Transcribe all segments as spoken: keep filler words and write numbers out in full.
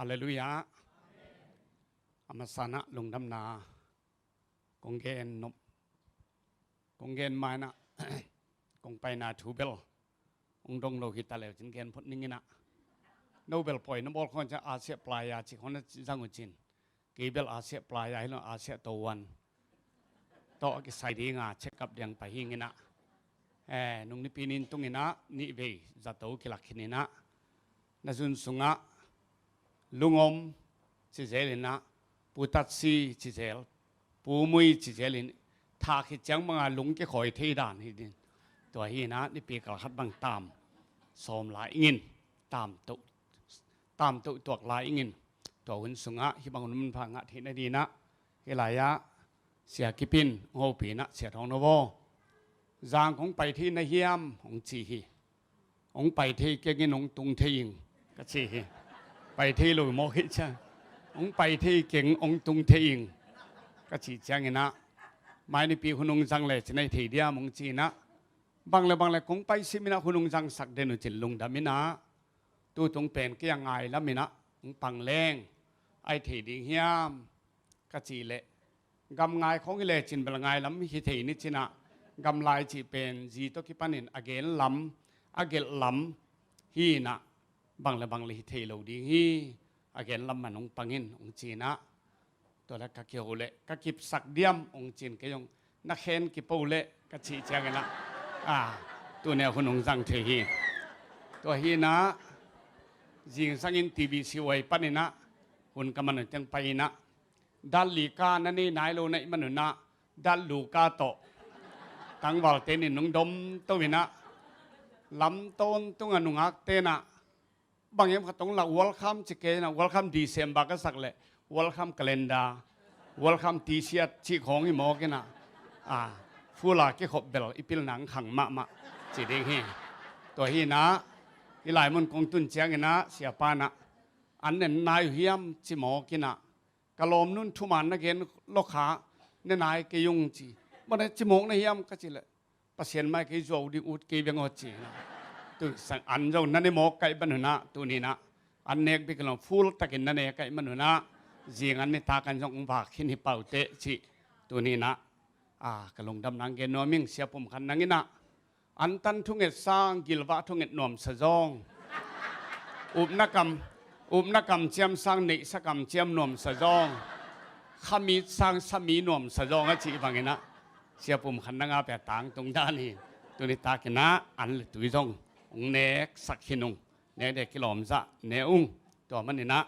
Halleluiah. A masa-in ah lungdamna kong gen nop, kong gen ma-in ah kong paina thu bel hong dong lo hi ta leu cin gen phot ning in ah. No bel pawi na bawl khawng ciang Asia Playa cih khawng na zang uh cin, kei bel Asia Playa hi lo, Asia Towan tawh a kisai ding a check up ding pai hi ing in ah. Eh, nung Nipi ni tung in ah nih vei zato kilak khin in ah, na zun sungah Lungom ci zel in ah, Pu Tatsi ci zel, Pu Mui ci zel in, thak hi ciang bang a lung kikhawi thei dan hi ding. Tua hi in ah nipi kal khat bang tam sawm lai ing in, tam toh, tam toh tuak lai ing in. Tua hun sungah hih bang hun manpha ngah theih nading in ah, hih lai-ah Sia Kip in hong hopih in ah, Sia Thawng No aw, zang kong pai thei na hiam, hong ci hi. Hong pai thei keng in hong tung thei ing, ka ci hi. Pai thei lo mawk hi ciang, hong pai thei keng, hong tung thei ing, ka cih ciang in ah, mai nipi hun hong zang le cin ah hi thei diam, hong ci in ah, bang le bang le kong pai sim in ah hun hong zangsak den uh cin lungdam in ah, tu tung pen kei a ngai lam in ah hong pang leng, a hi thei ding hiam, ka cih leh, gam ngai khawng hi le cin bel ngai lam hi thei ni cin ah, gam lai cih pen zi tawh kipan in a gen lam, a gelh lam hi in ah, bang le bang le hi thei lo ding hi, a gen lam man hong pang in, hong ci in ah. Tua leh ka kiho leh, ka kipsak diam, hong ci in, kei zong na khen kipo leh, ka cih ciang in ah, a, tuni a hun hong zang thei hi. Tua hi in ah, zingsang in T V C Y pan in ah hun ka man uh teng pai in ah, dat li ka na nei nai lo na hih man un ah, dat lu ka tawh tangvalte in hong dom to in ah, lam tawntung a nungakte in ah, bang hiam khat hong lak, welcome ci kei in ah, welcome December ka sak leh, welcome calendar, welcome T-shirt cih khawng hi mawk in ah, a, full a kikhop bel i pilna hong khang mahmah ci ding hi. Tua hi in ah, hih lai mun kong tun ciang in ah, Siapa in ah, an ne nai uh hiam ci mawk in ah, ka lawmnu'n thuman na gen lo kha, ne nai kei ung ci. Bang na ci mawk na hiam, ka cih leh, Pasian mai kei zuau ding ut kei veng aw ci in ah. Tu sang an zong na ne mawk ka hih man un ah, tuni in ah, an nek bek lo, full takin na ne ka hih man un ah, zing an nitak an zong hong vak khin hi pau teh ci. Tuni in ah, a, ka lungdamna hong gen nuam ing, Sia Pum Khan Nang in ah, antan thunget sang gilvah thunget nuamsa zawng, upna kam, upna kamciam sang neihsa kamciam nuamsa zawng, khamit sang sami nuamsa zawng a cih bang in ah, Sia Pum Khan Nang a pia tangtung dan hi. Tuni tak in ah an le tui zong hong neksak khin ung, nek ding kilawm zah ne ung. Tua man in ah,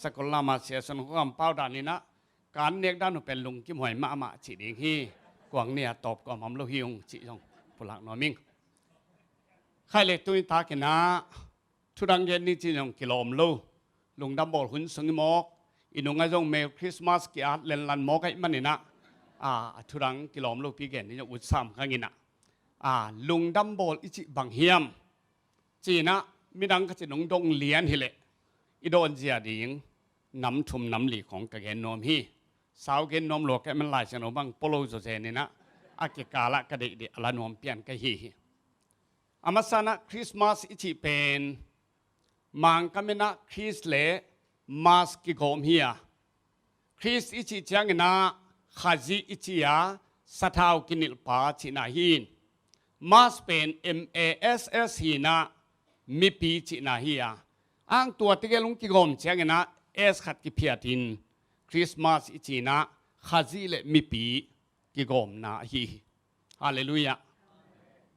sakol lam a Sia Suan Khua Kam Pau dan in ah, ka an nek dan uh pen lungkimhuai mahmah cih ding hi. Kuang ni a tawp kua om lo hi ung cih zong pulak nuam ing. Khai le tuni tak in ah, thu dang gen ni cih zong kilawm lo. Lungdam bawl hun sung hi mawk, i nung ah zong Merry Christmas ki-at lenlan mawk ahih man in ah, a, a thu dang kilawm lo pi gen ni zong ut sam kha ing in ah, a, lungdam bawl i cih bang hiam ci in ah, midang ka cih nung dong lian hi leh, i dawn zia ding nam thum nam li khawng ka gen nuam hi. Sau gen nuam lua ka hih man Lai Siangtho bang polo zaw zen in ah, a kikal ah ka deih ding a la nuam pian ka hi hi. A masa in ah Christmas i cih pen Mangkam in ah Chris le Mass kigawm hi a, Chris i cih ciang in ah Khazih i ci a, sathau kinilhpa cihna hi. Mass pen M A S S hi in ah, mipi cihna hi a. Ang tua tegel hong kigawm ciang in ah S khat kiphiat in Christmas i ci in ah Khazih le mipi kigawmna ahi hi. Halleluiah.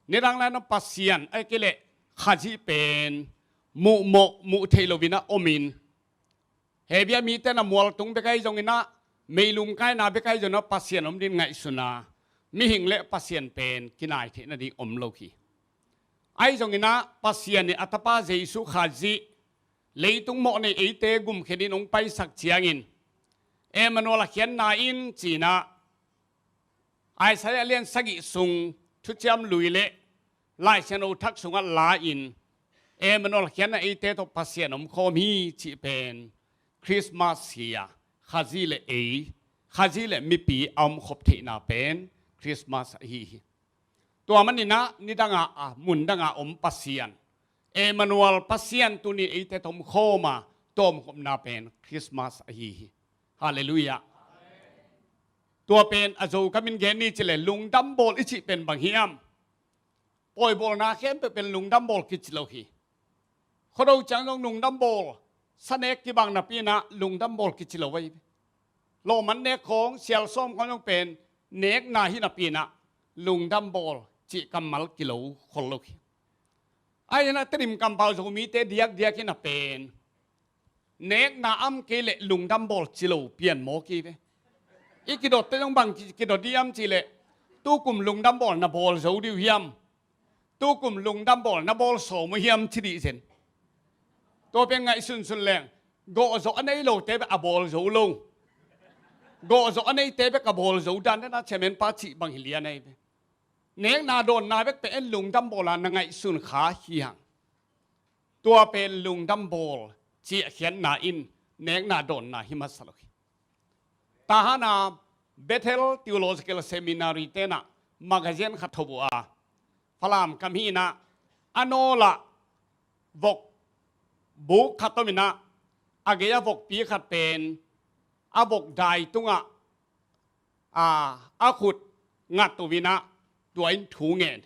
Nidang lai-in ah Pasian ahih kei leh Khazih pen muh mawh muh theih lo in ah om in, hehpih a mite in ah mualtung bek ahi zong in ah, meilum kaina bek ahi zong in ah Pasian om ding ngaihsun a, mihing le Pasian pen kinai theih nading om lo hi. Ahi zong in ah Pasian in a tapa Jesu Khazih leitung mawhnei eite gum khen in hong paisak ciangin, Emmanuel a khiatna in ci in ah, Isaiah lian sagih sung thuciam lui le Lai Siangtho thak sungah la-in, Emmanuel khiatna eite tawh Pasian omkhawm hi cih pen Christmas hi a, Khazih le ei, Khazih le mipi a omkhop theihna pen Christmas ahi hi. Tua man in ah nidang a, a, mundang a om Pasian, Emmanuel Pasian tuni eite tawh omkhawm a, tawmkhopna pen Christmas ahi hi. Halleluiah. Tua pen a zo kamin gen ni cileh lungdam bawl i cih pen bang hiam? Pawibawlna khempeuh pen lungdam bawl kici lo hi. Khuado ciang zong lungdam bawl, sanek kibang napi inah lungdam bawl kici lo ahi. Lawman nek khawng, sialsawm khawng zong pen nekna hi napi inah lungdam bawl cih kammal kilo khol lo hi. Ahi inah Tedim kampau Zomite diakdiak hi na pen nekna am kei leh lungdam bawl ci lo pian mawk hi ve. I kidotte zong bang ki- kidot diam cihleh tukum lungdam bawl na bawl zo dih uh hiam? Tukum lungdam bawl na bawl sawm uh hiam ci dih zen. Tua pen ngaihsunsun leng gawhzawh a nei lote bek a bawl zo lo. Gawhzawh a neite bek a bawl zo dan dena chairman pa cih bang hi lian ahi ve. Nekna dawnna bek pen en lungdam bawl a na ngaihsun kha hi hang. Tua pen lungdam bawl ciahkhiatna in nekna dawnna hi masa lo hi. Tahana Bethel Theological Seminary tenah magazine khat tho uh a, Falam kam hi inah a nawlah vok buk khat om inah a gei a vokpi khat pen a vok dai tungah a, a khut ngat uh inah tua in thu ngen.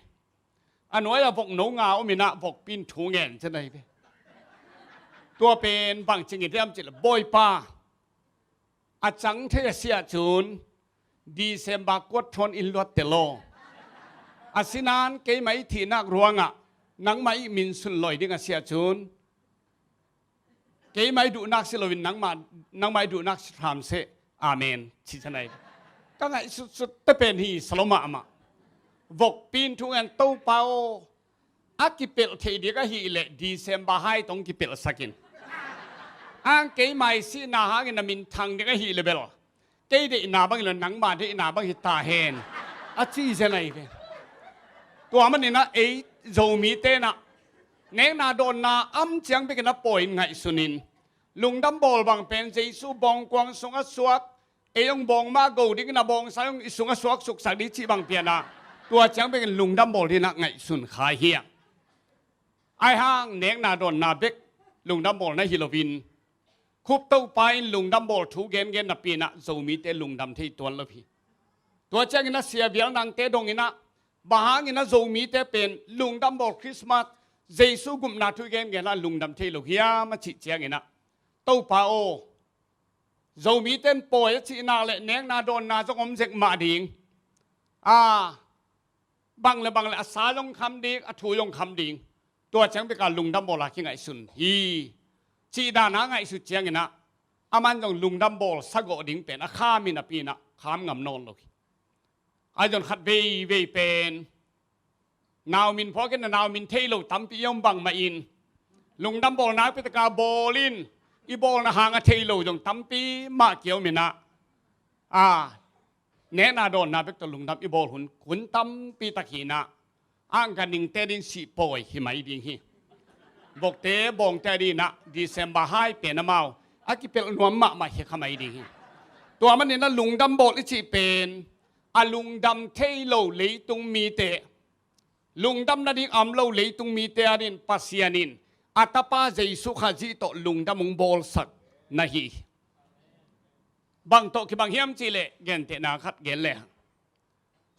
A nuai a vok no nga om inah vokpi in thu ngen ci na hi ve. Tua pen bang ci ngi diam cihleh Bawipa, a cang thei a si ahcun December kuat thawn in luatte law. Asinan keimah i thihnak ruangah nangmah i min sunlawi ding a si ahcun keimah i duhnak si loin nangmah, nangmah i duhnak si hram seh. Amen. Ci sanai. Ka ngaihsutsut te pen hi salo mahmah. Vokpi in thu ngen Topa aw, a kipelh theih dik ahih leh December hai tong kipelhsak in. Ang keimah i sihna hangin a min thang dik ahih leh bel kei deihna bangin lo nangmah deihna bang hi ta hen. A ci zen ahi ve. Tua maninah ei Zomi tenah nekna dawnna am ciang bekin a pawi in ngaihsun in lungdam bawl bang pen Jesu bawngkuang sungah suak, ei hong bawng mah go dingin a bawngsa hong i sungah suak suksak ding cih bang pianah tua ciang bekin lungdam bawl dinah ngaihsun kha hi a. Aihang nekna dawnna bek lungdam bawlna hi loin khup Topa in lungdam bawl thu gengen napi inah Zomite lungdam thei tuan lo hi. Tua ciangin a sia vial nangte dong inah bang hangin a Zomite pen lungdam bawl Christmas Jesu gupna thu gengen ah lungdam thei lo hiam a cih cianginah Topa aw, Zomite in pawi a cihnak le nekna dawnna zong om zek mah ding. A bang le bang le a sa zong kham ding, a thu zong kham ding. Tua ciang beka lungdam bawla kingaihsun hi. Cih dana ngaihsut cianginah aman zong lungdam bawl sagawh ding pen a kham in a pinah kham ngam nawn lo hi. A zon khat veivei pen nau min phawkin a nau min thei lo tampi i om bangmah in lungdam bawl nakpi taka bawl in i bawlna hang a thei lo zong tampi mah kia om inah a nekna dawnna bek tawh lungdam i bawl hun hun tampi tak hinah angka ningte din sih pawi hi mai ding hi. Vokte bawngte dinah December hai pen amau a kipelh nuam mahmah hi kha mai ding hi. Tua maninah lungdam bawl i cih pen a lungdam thei lo leitung mite lungdam nading a om lo leitung mite adin Pasian in a tapa Jesu Khazih tawh lungdam hong bawlsak na hi. Bang tawh kibang hiam cihleh gentehna khat gen le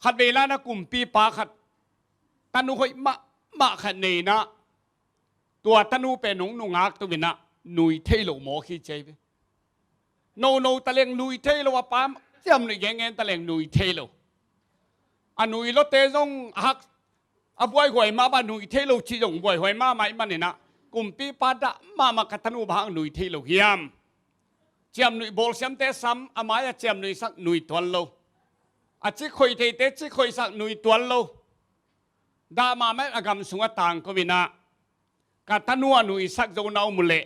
khat vei lai na kumpipa khat tanu hoih mahmah khat nei inah tua tanu pen hong nungak tu inah nui thei lo mawk hi cia hi ve. Nono taleng nui thei lo, a pa ciamnuih gengen taleng nui thei lo. A nui lawte zong a hak a buaihuai mahmah nui thei lo cih zong buaihuai mahmah ih maninah kumpipa dah mahmah ka tanu bang hang nui thei lo hiam? Ciamnuih bawlsiamte sam a mai-ah ciamnuihsak nui tuan lo. A cikhoih theite cikhoihsak nui tuan lo. Dah mahmah a gam sungah tangko inah ka tanu a nuihsak zo na um uh leh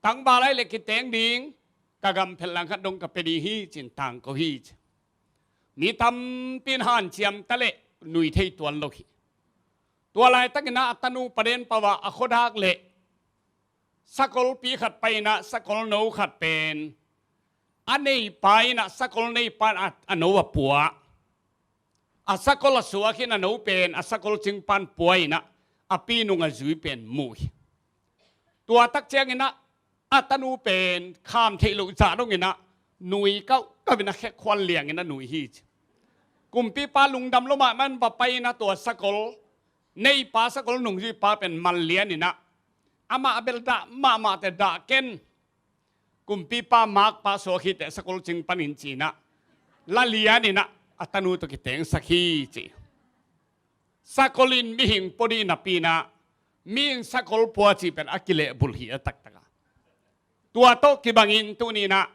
tangval ai le kiteng ding ka gam phelh langkhat dong ka pia ding hi cin tangko hi ci. Mi tampi in hanciam ta leh nui thei tuan lo hi. Tua laitakinah a tanu paden pau ah a khuadak leh sakolpi khat pai inah sakolno khat pen a neipa inah sakolneipa in a, a no a pua. A sakol a suak in a no pen a sakol cingpan pua inah a pinung a zui pen mu hi. Tua tak cianginah A tanu pen kham theih loh zah dongin ah nui kauhkauh in a, khekhuan liangin a nui hi ci. Kumpipa lungdam lo mahmah in va pai in ah tua sakol, neipa sakol nungzuipa pen man lian in ah, amah a bel dah mahmah teh dah ken, kumpipa makpa suak hi teh sakol cing panin ci in ah la lian in ah a tanu tawh kitengsak hi ci. Sakol in mihing pua dih napi in ah, mihing sakol pua cih pen a kilehbulh hi a taktak a. Tua tawh kibangin tuni in ah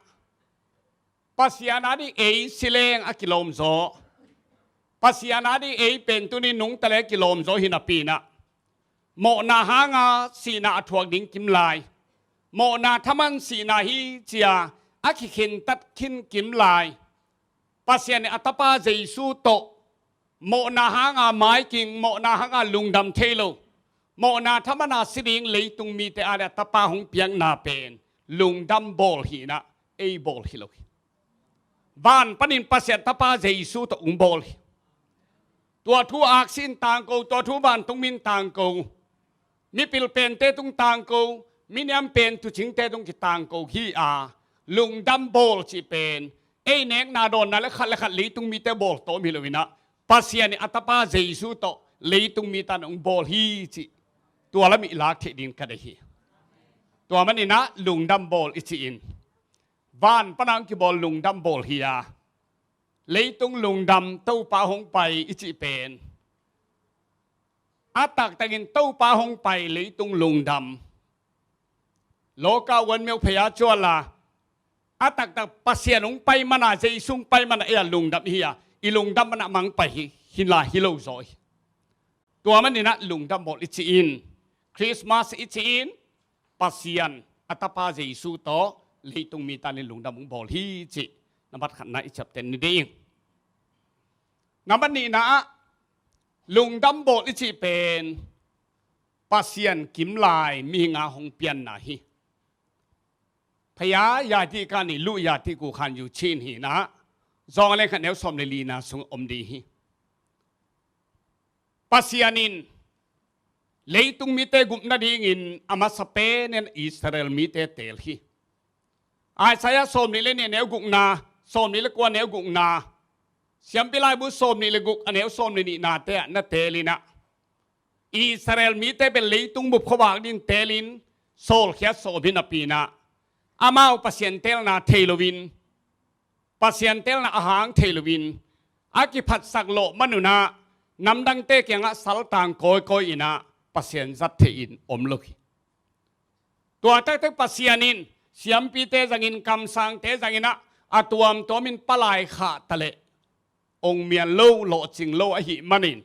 Pasian a dih ei si leng a kilawm zaw, Pasian a dih ei pen tuni nungta le a kilawm zaw hi napi in ah, mawhna hanga sihna a thuak ding kim lai, mawhna thaman sihna hi ci-a a kikhentat khin kim lai, Pasian in a tapa Jesu tawh mawhna hanga maiking, mawhna hanga lungdam thei lo, mawhna thaman a si ding leitung mite a dih a tapa hong piakna pen lungdam bawl hi in ah, ei bawl hi lo hi. Van panin Pasian tapa Jesu tawh hong bawl hi. Tua thu aksi in tangko, tua thu vantung min tangko, mipil pente tung tangko, miniam pen tuucingte tung kitangko hi a, lungdam bawl cih pen ei nekna dawnna le khat le khat leitung mite bawl tawm hi lo in ah, Pasian in a tapa Jesu tawh leitung mite a hong bawl hi cih tua lam i lak theih ding ka deih hi. Tua man in ah lungdam bawl i cih in, van pan a hong kibawl lungdam bawl hi a, leitung lungdam, Topa hong pai i cih pen, a taktakin Topa hong pai, leitung lungdam, Luka one myo phei a cual a, a taktak Pasian hong pai man a, Jesu hong pai man a, ei a lungdam i hi a, i lungdam man a mangpai hi, hi lai hi lo zaw hi. Tua man in ah lungdam bawl i cih in, Christmas i cih in, Pasian a tapa Jesu tawh leitung mite a dih lungdam hong bawl hi cih nambat khatna i ciaptehna ni ding. Nambat nihna ah, lungdam bawl i cih pen Pasian kim lai mihing a hong pianna hi. Phaya yati kani lu yati ku khan yu chin hi in ah, John a lian khat neu sawm le lina sung om ding hi. Pasian in leitung mite gupna dingin a masa pen in Israel mite teel hi. Isaiah sawm nih le nih neu gukna, sawm nih le kua neu gukna, Siampi Laibu sawm nih le guk a neu sawm le nihnate ah na teel in ah, Israel mite pen leitung bup khuavak dingin teelin sawlkhia sawm hi napi in ah, amau Pasian teelna thei loin, Pasian teelna a hang thei loin, a kiphatsak lawh man un ah namdangte kiangah saltang kawikawi in ah Pasian zat thei in om lo hi. Tua taktak Pasian in siampite zangin, kamsangte zangin ah a tuamtuamin palai khah taleh ong mian lo, lawhcing lo ahih manin,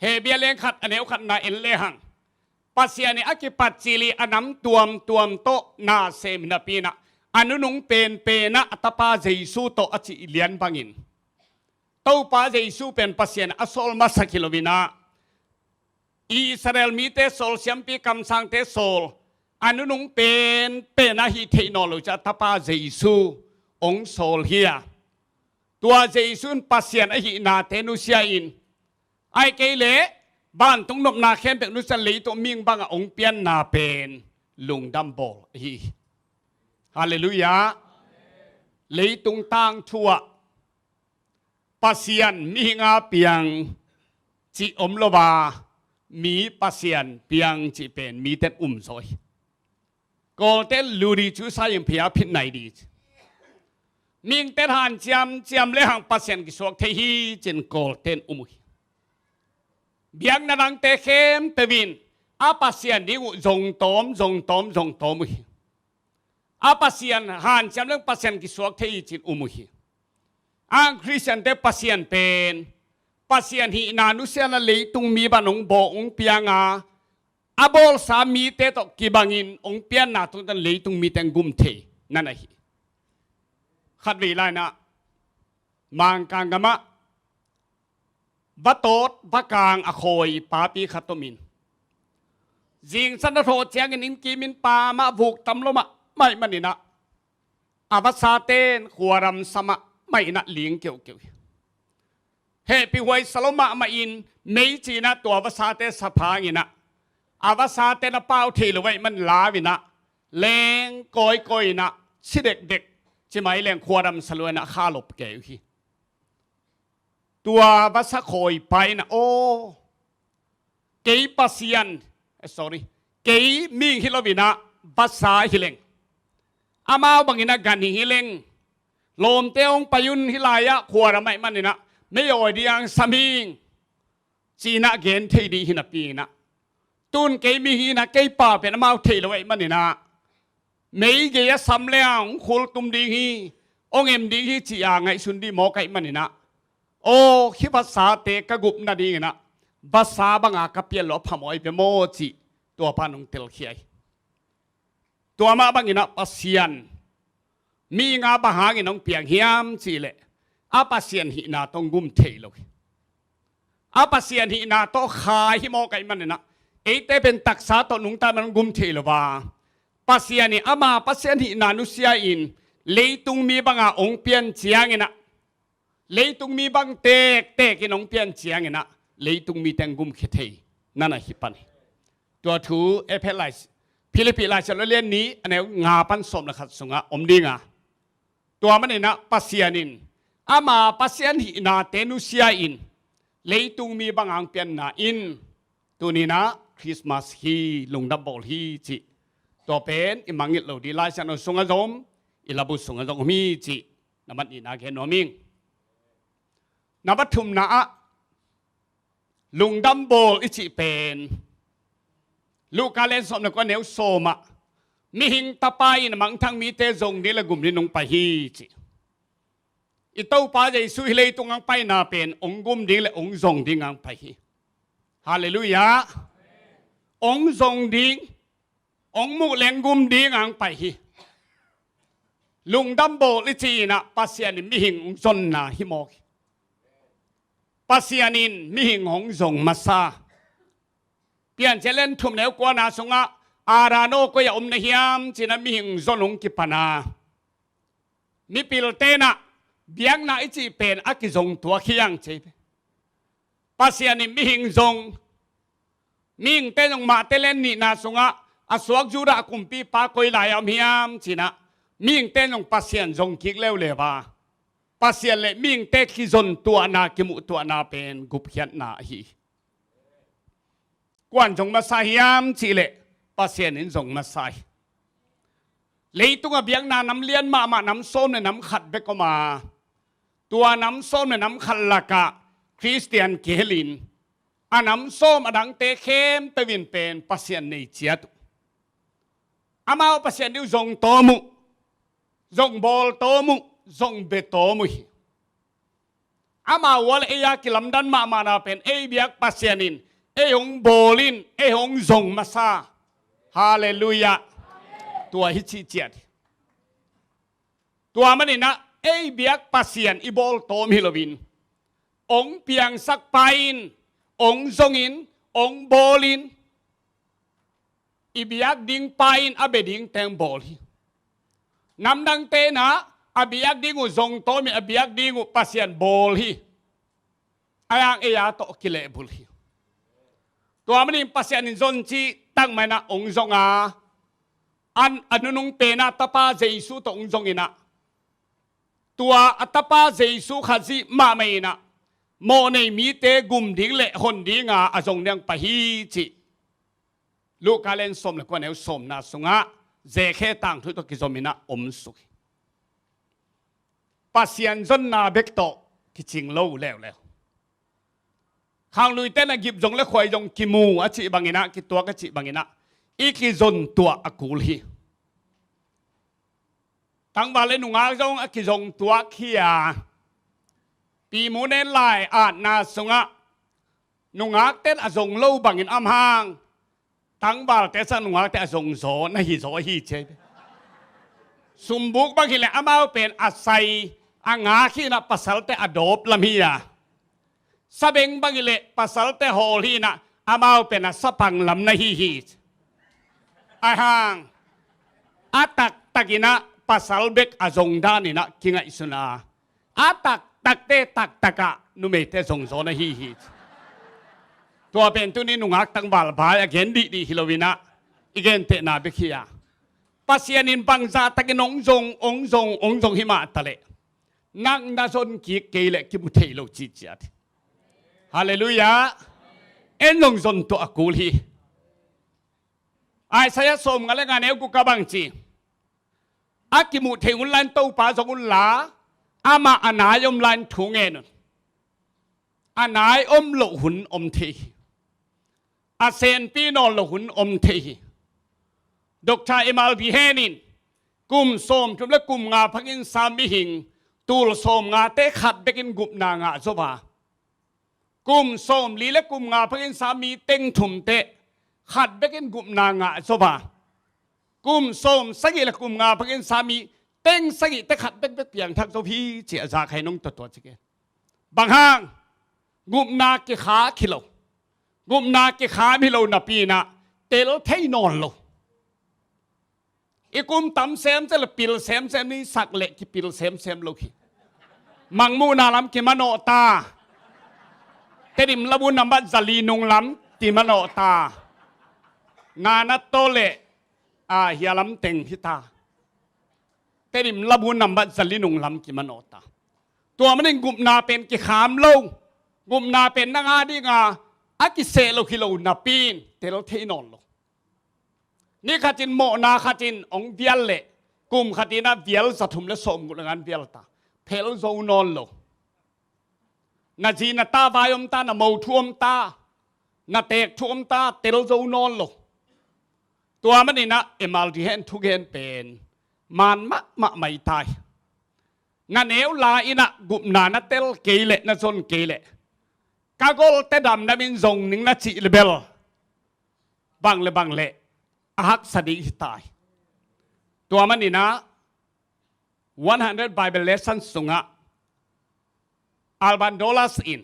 Hebru a lian khat a neu khatna en lehang, Pasian in a kipat cil ih a nam tuamtuam tawh na sem hi napi in ah, a nunung penpen ah a tapa Jesu tawh a cih lian bangin, Topa Jesu pen Pasian a sawl masak hi lo in ah, Israel mite sawl, siampi kamsangte sawl, a nunung penpen ahih theih nawn lo ciang a tapa Jesu ong sawl hi a, tua Jesu in Pasian ahihnate nusia in, ahih kei leh vantung nopna khempeuh nusia, leitung mihing bangah ong pianna pen lungdam bawl ahi hi. Halleluiah. Leitung tangthu ah Pasian mihing a piang cih om lo a, mi Pasian piang cih pen miten um zaw hi. Kawlten lu ding, cu sa in phia phit nai ding ci. Mihingten hanciam ciam lehang Pasian kisuak thei hi ci-in Kawlten um uh hi. Biakna dangte khempeuh in a Pasian ding uh zong tawm, zong tawm, zong tawm uh hi. A Pasian hanciam leng Pasian kisuak thei hi ci-in um uh hi. Ang Khristiante Pasian pen, Pasian hihna nusiatna leitung mi bang ong bawl ong piang a, a bawlsa mite tawh kibangin ong pianna tungtawn leitung mite ong gum thei na na hi. Khatvei lai-in ah Mangkang gamah va tawt va kang a khawi papi khat om in, zingsang a thawh ciangin inn kim inn pam ah vuk tam lo mahmah ahih manin ah, a vasate in khuaram sa mahmah in ah ling keuhkeuh hi. Hehpihhuai sa lo mahmah in mei ci-in ah tua vasate sa phang in ah, a vasate in a pau thei lo ahih manin lau in ah, leng kawikawi in ah, ci dekdek, ci mai leng khuadam sa lua in ah kha lop kei uh hi. Tua vasa khawipa in ah, aw, kei Pasian, eh, sorry, kei mihing hi lo in ah vasa hi leng, amau bang in ah ganhing hi leng, lawmte hong pai un, hih lai-ah khuadam ahih man in ah mei awi ding hong sam ing, ci in ah gen thei ding hi napi in ah, tun kei mihing in ah kei pau pen amau thei lo ahih man in ah, mei gei a sam leng hong khul tum ding hi, hong em ding hi, ci a ngaihsun ding mawk ahih man in ah, aw, hih vasate ka gup nading in ah vasa bang a ka pian loh a phamawh hi ve maw, ci tua pa in hong telkhia hi. Tua mah bang in ah Pasian mihing a bang hangin hong piang hiam cih leh, a Pasian hihna tawh hong gum thei lo hi. A Pasian hihna tawh khai hi mawk ahih man in ah, eite pen taksa tawh nungta man hong gum thei lo a, Pasian in ama Pasian hihna nusia in leitung mi bang a hong pian ciang in ah, leitung mi bang tektek in hong pian ciang in ah, leitung mite hong gumkhia thei na na hi pan hi. Tua thu Efesa lai, Philippi Lai Siangtho lian nih, a neu nga pan sawm le khat sungah om ding a, tua man in ah Pasian in ama Pasian hihnate nusia in leitung mi bang hong pianna in, tuni in ah Christmas hi, lungdam bawl hi, cih tua pen i mangngilh loh ding, Lai Siangtho sungah zong om, i labu sungah zong om hi, cih na mat nihna gen nuam ing. Na mat thumna ah, lungdam bawl i cih pen, Luka lian sawm le kua, neu sawm ah, mihing Tapa in a mangthang mite zong ding le gum ding hong pai hi, ci. I Topa Jesu hih leitung hong paina pen hong gum ding le hong zong ding hong pai hi. Halleluiah. Hong zong ding, hong muh leng gum ding hong pai hi. Lungdam bawl i cih in ah Pasian in mihing hong zonna hi mawk hi. Pasian in mihing hong zong masa. Piancil lian thum, neu kuana sungah, Adam aw, koi ah om na hiam, ci in ah mihing zon hong kipan a, mipilte in ah biakna i cih pen a kizong tuak hi hang, ci hi. Pasian in mihing zong, mihingte zong, Mate lian nihna sungah, a suak Judah kumpipa koi lai ah om hiam, ci in ah mihingte zong Pasian zong kik leuleu a, Pasian le mihingte kizon tuahna, kimuh tuahna pen gupkhiatna ahi hi. Kuan zong masa hiam cih leh Pasian in zong masa hi. Leitung a biakna nam lian mahmah nam sawm le nam khat bek om a, tua nam sawm le nam khat lakah Khristian kihel in, a nam sawm a dangte khempeuh in pen Pasian nei ciat uh. Amau Pasian ding uh zong tawm uh, zong bawl tawm uh, zong be tawm uh hi. Amau a le ei a kilamdan mahmahna pen ei biak Pasian in ei hong bawl in, ei hong zong masa. Halleluiah. Tua hi cih ciat hi. Tua man in ah ei biak Pasian i bawl tawm hi loin, hong piangsak pa in hong zong in, hong bawl in, i biak ding pa in a be ding teng bawl hi. Namdangte in ah a biak ding uh zong tawm in, a biak ding uh Pasian bawl hi. Ahi hang ei a tawh kilehbulh hi. Tua manin Pasian in zon cih tak mah in ah hong zong a, an, a nunung pen ah Tapa Jesu tawh hong zong in ah, tua a Tapa Jesu Khazih mahmah in ah mawhnei mite gum ding le hon ding a, a zong ding pai hi, cih Luka lian sawm le kua, neu sawmna sungah Zekhe tangthu tawh kizom in ah om suk hi. Pasian zonna bek tawh kicing lo leuleu. Khangluite in a gip zong le khuai zong kimu a cih bang in ah, kituak a cih bang in ah, i kizon tuah a kul hi. Tangval le nungak zong a kizong tuak hi a, Pi Mu Nen lai atna sungah nungakte in a zong lo bangin om hang, tangvalte sang nungakte a zong zaw na hi zaw hi ci hi. Sumbuk bang hi leh amau pen a sai a ngak hi in ah, pasalte a dawp lam hi a, sabeng bang hi leh pasalte hawl hi in ah, amau pen a sapang lam na hi hi. Ahi hang, a taktak in ah pasal bek a zong dan in ah kingaihsun a, a taktakte taktak ah numeite zong zaw na hi hi. Tua pen tuni nungak tangval bai a gen dihdih hi lo in ah, i gentehna bek hi a, Pasian in bangzah takin hong zong, hong zong, hong zong hi mah taleh, nang na zon kik kei leh kimu thei lo ci ciat hi. Halleluiah. En zong zon tuah a kul hi. Isaiah sawmnga le nga neu guk ah bang ci? A kimuh theih hun lai-in Topa zong unla, amah a nai om lai-in thu ngen un. A nai om loh hun om thei hi. A senpi nawn loh hun om thei hi. Doctor Emaldi Hen in kum sawmthum le kum nga phakin sa mihing tul sawmngate khat bekin gupna ngah zo a, kum sawmli le kum nga phakin sa mi teng thumte khat bekin gupna ngah zo a, kum sawmsagih le kum nga phakin sa mi teng sagihte khat bekbek piangthak zo hi ci a za khai nong tuatua ci ke. Bang hang? Gupna kikhak hi lo. Gupna kikham hi lo napi-in ah tel thei nawn lo. I kum tam semsem le pil semsem ni sak leh kipil semsem lo hi. Mangmuhna lam kimanawh ta. Tedim labu nambat zali nung lam kimanawh ta. Ngana tawh le a hia lam teng hi ta. Tedim labu nambat zali nung lam kimanawh ta. Tua manin gupna pen kikham lo. Gupna pen nang a dinga a kiseh lo hi lo napi-in tel thei nawn lo. Ni khatin mawhna khatin hong vial leh kum khatin ah vial za thum le sawmguk le nga-in vial ta. Phel zo nawn lo. Na zi na ta vai om ta, na mo thu om ta, na teek thu om ta, tel zo nawn lo. Tua manin ah Emaldi Hen thugen pen maan mahmah mai ta hi. Na neu lai-in ah gupna na tel kei leh, na zon kei leh, ka golte damdamin zong ning na cih le bel bang le bang le a haksa ding hi ta hi. Tua manin ah one hundred Bible lesson sungah Alban Dollars in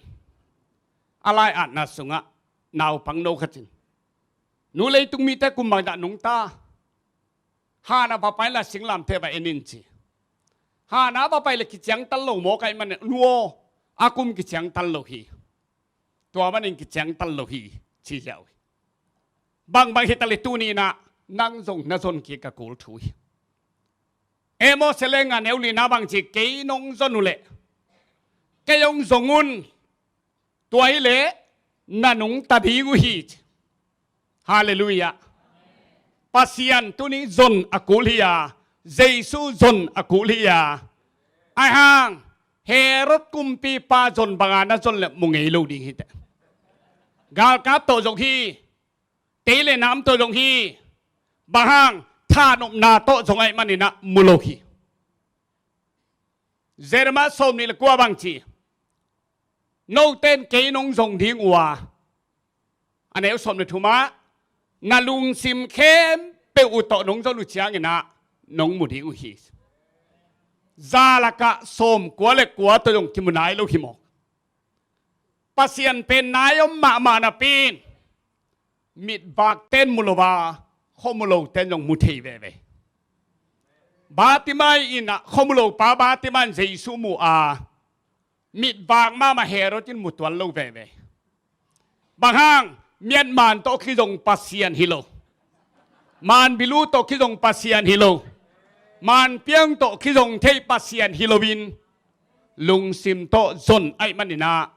a lai-atna sungah naupangno khat in, nu, leitung mite kum bangzah nungta? Han a va pai leh singlamteh va en in ci. Han a va pai leh kiciangtan lo mawk ahih manin, nu aw, a kum kiciangtan lo hi. Tua manin kiciangtan lo hi ci ziau hi. Bangbang hi ta leh tuni-in ah nang zong na zon kik a kul thu hi. Amos le nga neu lina bang ci? Kei nong zon uh leh kei hong zong un. Tua hi leh na nungta ding uh hi ci. Halleluiah. Pasian tuni zon a kul hi a, Jesu zon a kul hi a. Ahi hang Herod kumpipa zon banga na zon leh mu ngei lo ding hi teh. Galkap tawh zong hi. Tei le nam tawh zong hi. Bang hang? Thanopna tawh zong ahih manin ah mu lo hi. Jeremiah sawmnih le kua bang ci? Note in kei nong zong ding uh a, a neu sawm le thum ah, na lungsim khempeuh uh tawh nong zon uh ciangin ah nong mu ding uh hi. Za lakah sawmkua le kua tawh zong kimu nai lo hi mawk. Pasian pen nai om mahmah napi-in mitvakte in mu lo a, khuamu lote in zong mu thei veve. Bartimai in ah, khuamu lopa Bartimai in Jesu mu a, mitvak mahmah Herod in mu tuan lo veve. Bang hang? Miatman tawh kizong Pasian hi lo. Manbilu tawh kizong Pasian hi lo. Manpiang tawh kizong thei Pasian hi loin lungsim tawh zon ahih manin ah,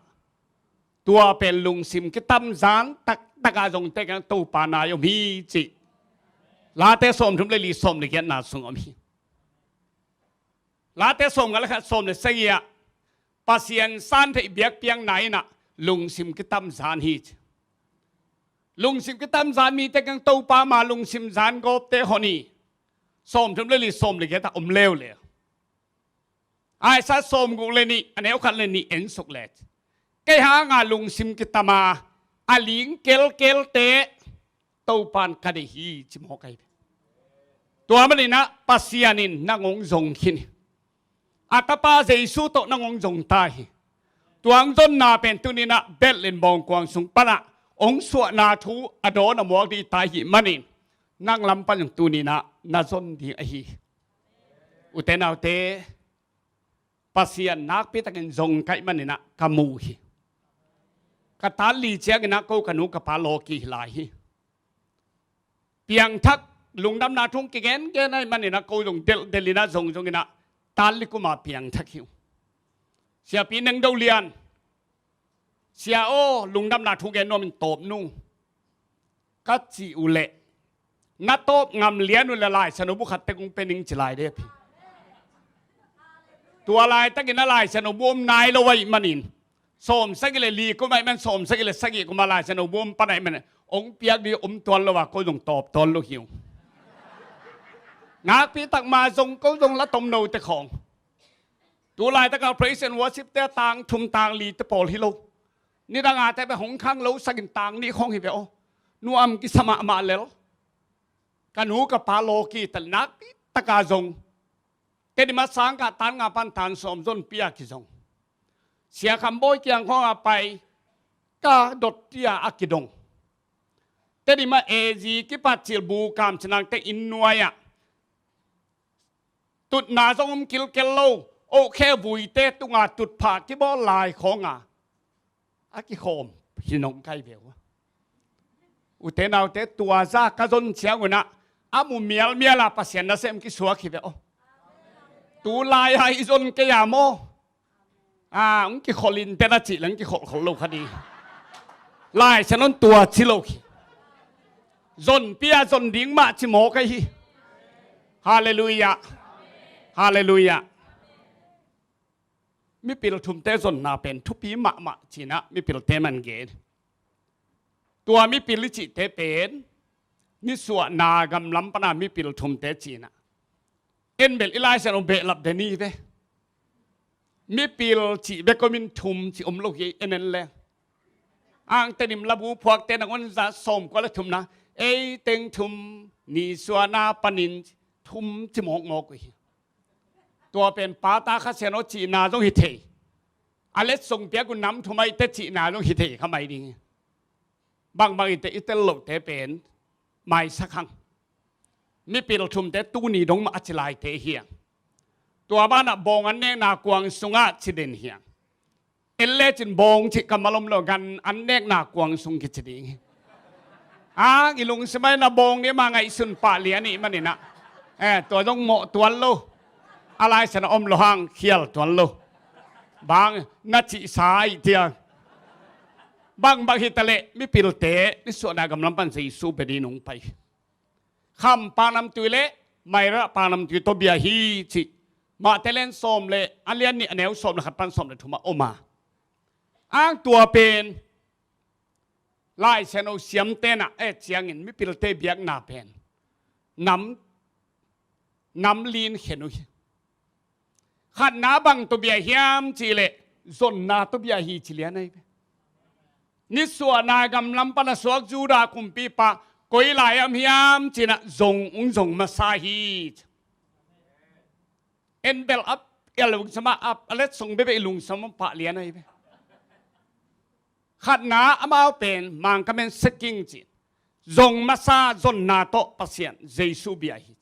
tua pen lungsim kitamzan taktak a zongte kiang Topa nai om hi ci. Late sawmthum le li, sawm le giatna sung om hi. Late sawmnga le khat, sawm le sagih ah, Pasian santheih biakpiakna in ah lungsim kitamzan hi ci. Lungsim kitamzan mite kiang Topa ma lungsim zan gawpte hon hi. Sawmthum le li, sawm le giat ah om leuleu. Isaiah sawmguk le nih, a neu khat le nih en suk le, kei hanga lungsim kitam a, a ling kelkelte Topa in ka deih hi ci mawk ahi ve. Tua manin ah Pasian in nang hong zong khin hi. A tapa Jesu tawh nang hong zong ta hi. Tua hong zonna pen tuni-in ah Bethlehem bawngkuang sung panah hong suahna thu a dawn a muak ding ta ahih manin, nang lam pan zong tuni-in ah na zon ding ahi hi. Ute naute, Pasian nakpi takin zong ka hih manin ah ka mu hi. Ka tan li ciangin ah ko ka nu ka pa lawki hi lai hi. Piangthak Lungdamna thu kigengen ahih manin ah ko zong delhdelh in ah zongzong in ah Talli kum a piangthak hi uh. Siapi Neng Do Lian, "Sia aw, lungdamna thu gen nuam in tawp nung," ka cih uh leh, "Na tawp ngam lian uh leh Lai Siangtho bu khat tek hong pia ning," ci lai dep hi. Tua laitakin ah Lai Siangtho bu om nai lo ahih manin, sawmsagih leh li kum ahih man, sawmsagih leh sagih kum a Lai Siangtho bu om pan ahih manin, hong piak ding om tuan lo a, ko zong tawp tuan lo hi uh. Nakpi tak mah zong ko zong la tomno te khawng. Tu laitak a praise and worship te a tang thum tang li te pawl hi lo. Nidang a te bek hong khang lo, sagih tang nih khawng hi ve aw. Nuam kisa mahmah lel. Ka nu ka pa lawki ta nakpi tak a zong. Tedim a sang kah tan nga pan tan sawm zonpi a kizong. Sia Kham Bawi kiang khawng a pai, ka dot tia a kidong. Tedim a ezi kipat cil bu kam cinang te inn nuai ah tutna zong om kilkel lo, oh khe vuite tunga tutphah kibawl lai khawng a, a kikhawm hi nong kai ve uh. Ute naute, tua zah ka zon ciang un ah a mu mialmial a Pasian nasem kisuak hi ve aw. Tu lai a i zon kei a maw? A, hong kikholh in te na cih leh hong kikholhkholh lo kha ding. Lai Siangtho in tua ci lo hi. Zonpi a zon ding mah ci mawk ahi hi. Halleluiah. Halleluiah. Mipil thumte zonna pen thupi mahmah ci-in ah mipilte man gen. Tua mipil i cihte pen nisuahna gamlam pana mipil thumte ci-in ah. En bel i Lai Siangtho behlap den hi ve. Mipil cih bek om in thum cih om lo hi, en en le. Ang Tedim labu phuakte nangawn zah sawmkua le thumna, ei teng thum, nisuahna panin thum ci mawkmawk uh hi. Tua pen Pa, Ta, Kha Siangtho cihna zong hi thei. A letsong piak uh nam thum ahih teh cihna zong hi thei kha mai ding hi. Bangbang i te, i tel lohte pen maisak hang. Mipil thumte tuni dong mah a ci laite hi hang. Tua banah bawng an nekna kuang sungah ci den hi hang. En lecin bawng cih kammal om lo, gan an nekna kuang sung kici ding hi. Ang i lungsim ah na bawng ding mah ngaihsun pah lian ahih manin ah, eh, tua zong mawh tuan lo. A Lai Siangtho om lo hang khial tuan lo. Bang na cihsa ahih ciang. Bangbang hi ta leh mipilte nisuahna gamlam pan Jesu bia ding nong pai. Kham paknamtui le Maira paknamtui tawh bia hi cih Matthai lian sawm le, a lian nih, a neu sawm le khat pan sawm le thum ah om a. Ang tua pen Lai Siangtho siamte in ah et ciangin mipilte biakna pen nam, nam li in khen uh hi. Khatna bang tawh bia hiam cih leh zonna tawh bia hi ci lian ahi ve. Nisuahna gamlam pan a suak Judah kumpipa koi lai ah om hiam ci-in ah zong, hong zong masa hi. En bel a, a lungsam ah, a letsong bekbek i lungsam ah pah lian ahi ve. Khatna amau pen Mangkam in seeking ci. Zong masa, zonna tawh Pasian Jesu bia hi.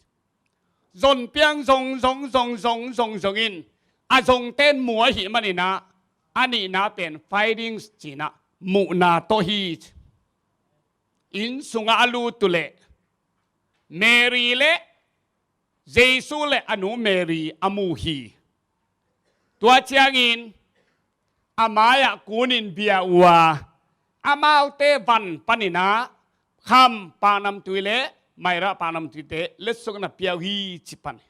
Zon piang zong, zong, zong, zong, zong, zong in a zongte in mu ahih manin ah, a nihna pen findings ci-in ah muhna tawh hi. Inn sungah a lut uh leh Mary le Jesu le a nu Mary a mu hi. Tua ciangin a mai-ah kunin bia uh a, amaute van panin ah Kham paknamtui le Maira paknamtuite letsong in a pia uh hi ci pan hi.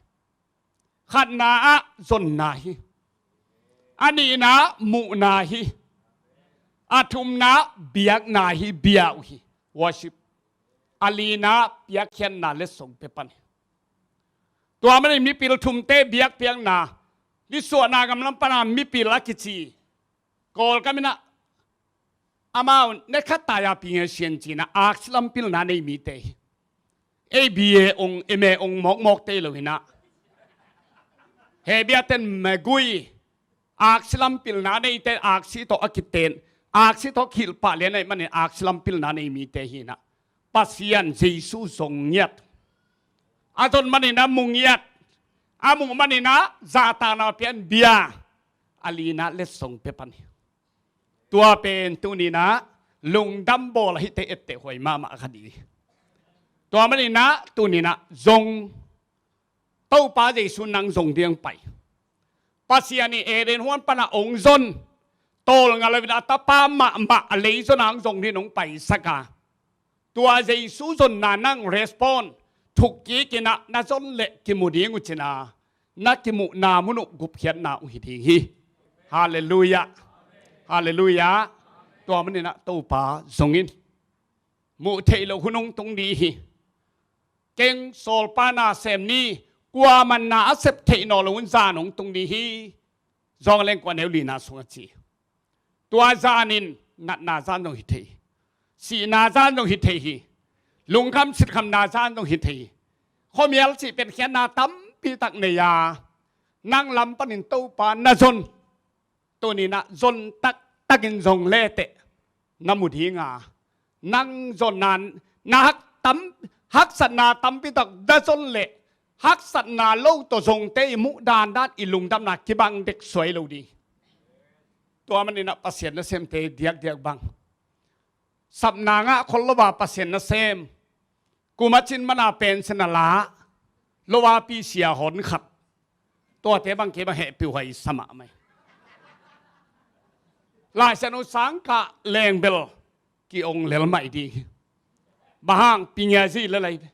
Khatna ah zonna hi. A nihna ah muhna hi. A thumna ah biakna hi, bia uh hi. Worship. A lina ah piakkhiatna letsong pia pan hi. Tua manin mipil thumte biakpiakna, nisuahna gamlam pana mipil a kici Kawlgam in ah amau ne khat tai a ping e sian ci-in ah aksi lam pilna nei mite hi. Ei B A ong, M A ong mawkmawkte hi lo hi in ah, Hebru ten megui, aksi lam pilna neite, aksi tawh a kiten, aksi tawh khilh pah lian ahih manin aksi lam pilna nei mite hi in ah, Pasian Jesu zong ngiat. A zon manin ah mu ngiat. A muh manin ah zahtakna pia in bia. A lina ah letsong pia pan hi. Tua pen tuni in ah lungdam bawl a hite etteh huai mahmah kha ding hi. Tua maninah tuninah zong Topa Jesu nang zong ding pai. Pasian in Eden huan pana ong zon, tawlnga loin a tapa mahmah a lei zon ang zong ding ong paisak a, tua Jesu zonna nang respond thuk kikinah na zon leh kimu ding uh cina, na kimuhna mun uh gupkhiatna uh hi ding hi. Halleluiah. Halleluiah. Tua maninah Topa zongin muh theih loh hun ong tung ding hi. Keng sawlpa na sem ni, kua manna a sep theih naw lo hun zan ong tung ding hi. Zawng leng kua neu lina sung a ci. Tua zanin natna zan zong hi thei hi. Sihna zan zong hi thei hi. Lungkham sitkhamna zan zong hi thei hi. Khuamial cih petkhiatna tampi tak nei a, nang lam panin Topa na zon, tuninah zon taktakin zong leteh na mu dinga, nang zonna na hak tam, haksatna tampi tak na zon leh haksatna lo tawh zongte i muh dandan i lungdamna kibang dek suai lo ding. Tua maninah Pasian nasemte diakdiak bang, sapna ngah khol lo a Pasian nasem, kum a cin mana pension a la lo a pisia hon khat, tuate bang kei bang hehpih uh hai sa mahmah hi. Laisiangtho sangkah lengbel ki-ong lel mah hi ding hi. Bang hang pingia zi lel ahi ve.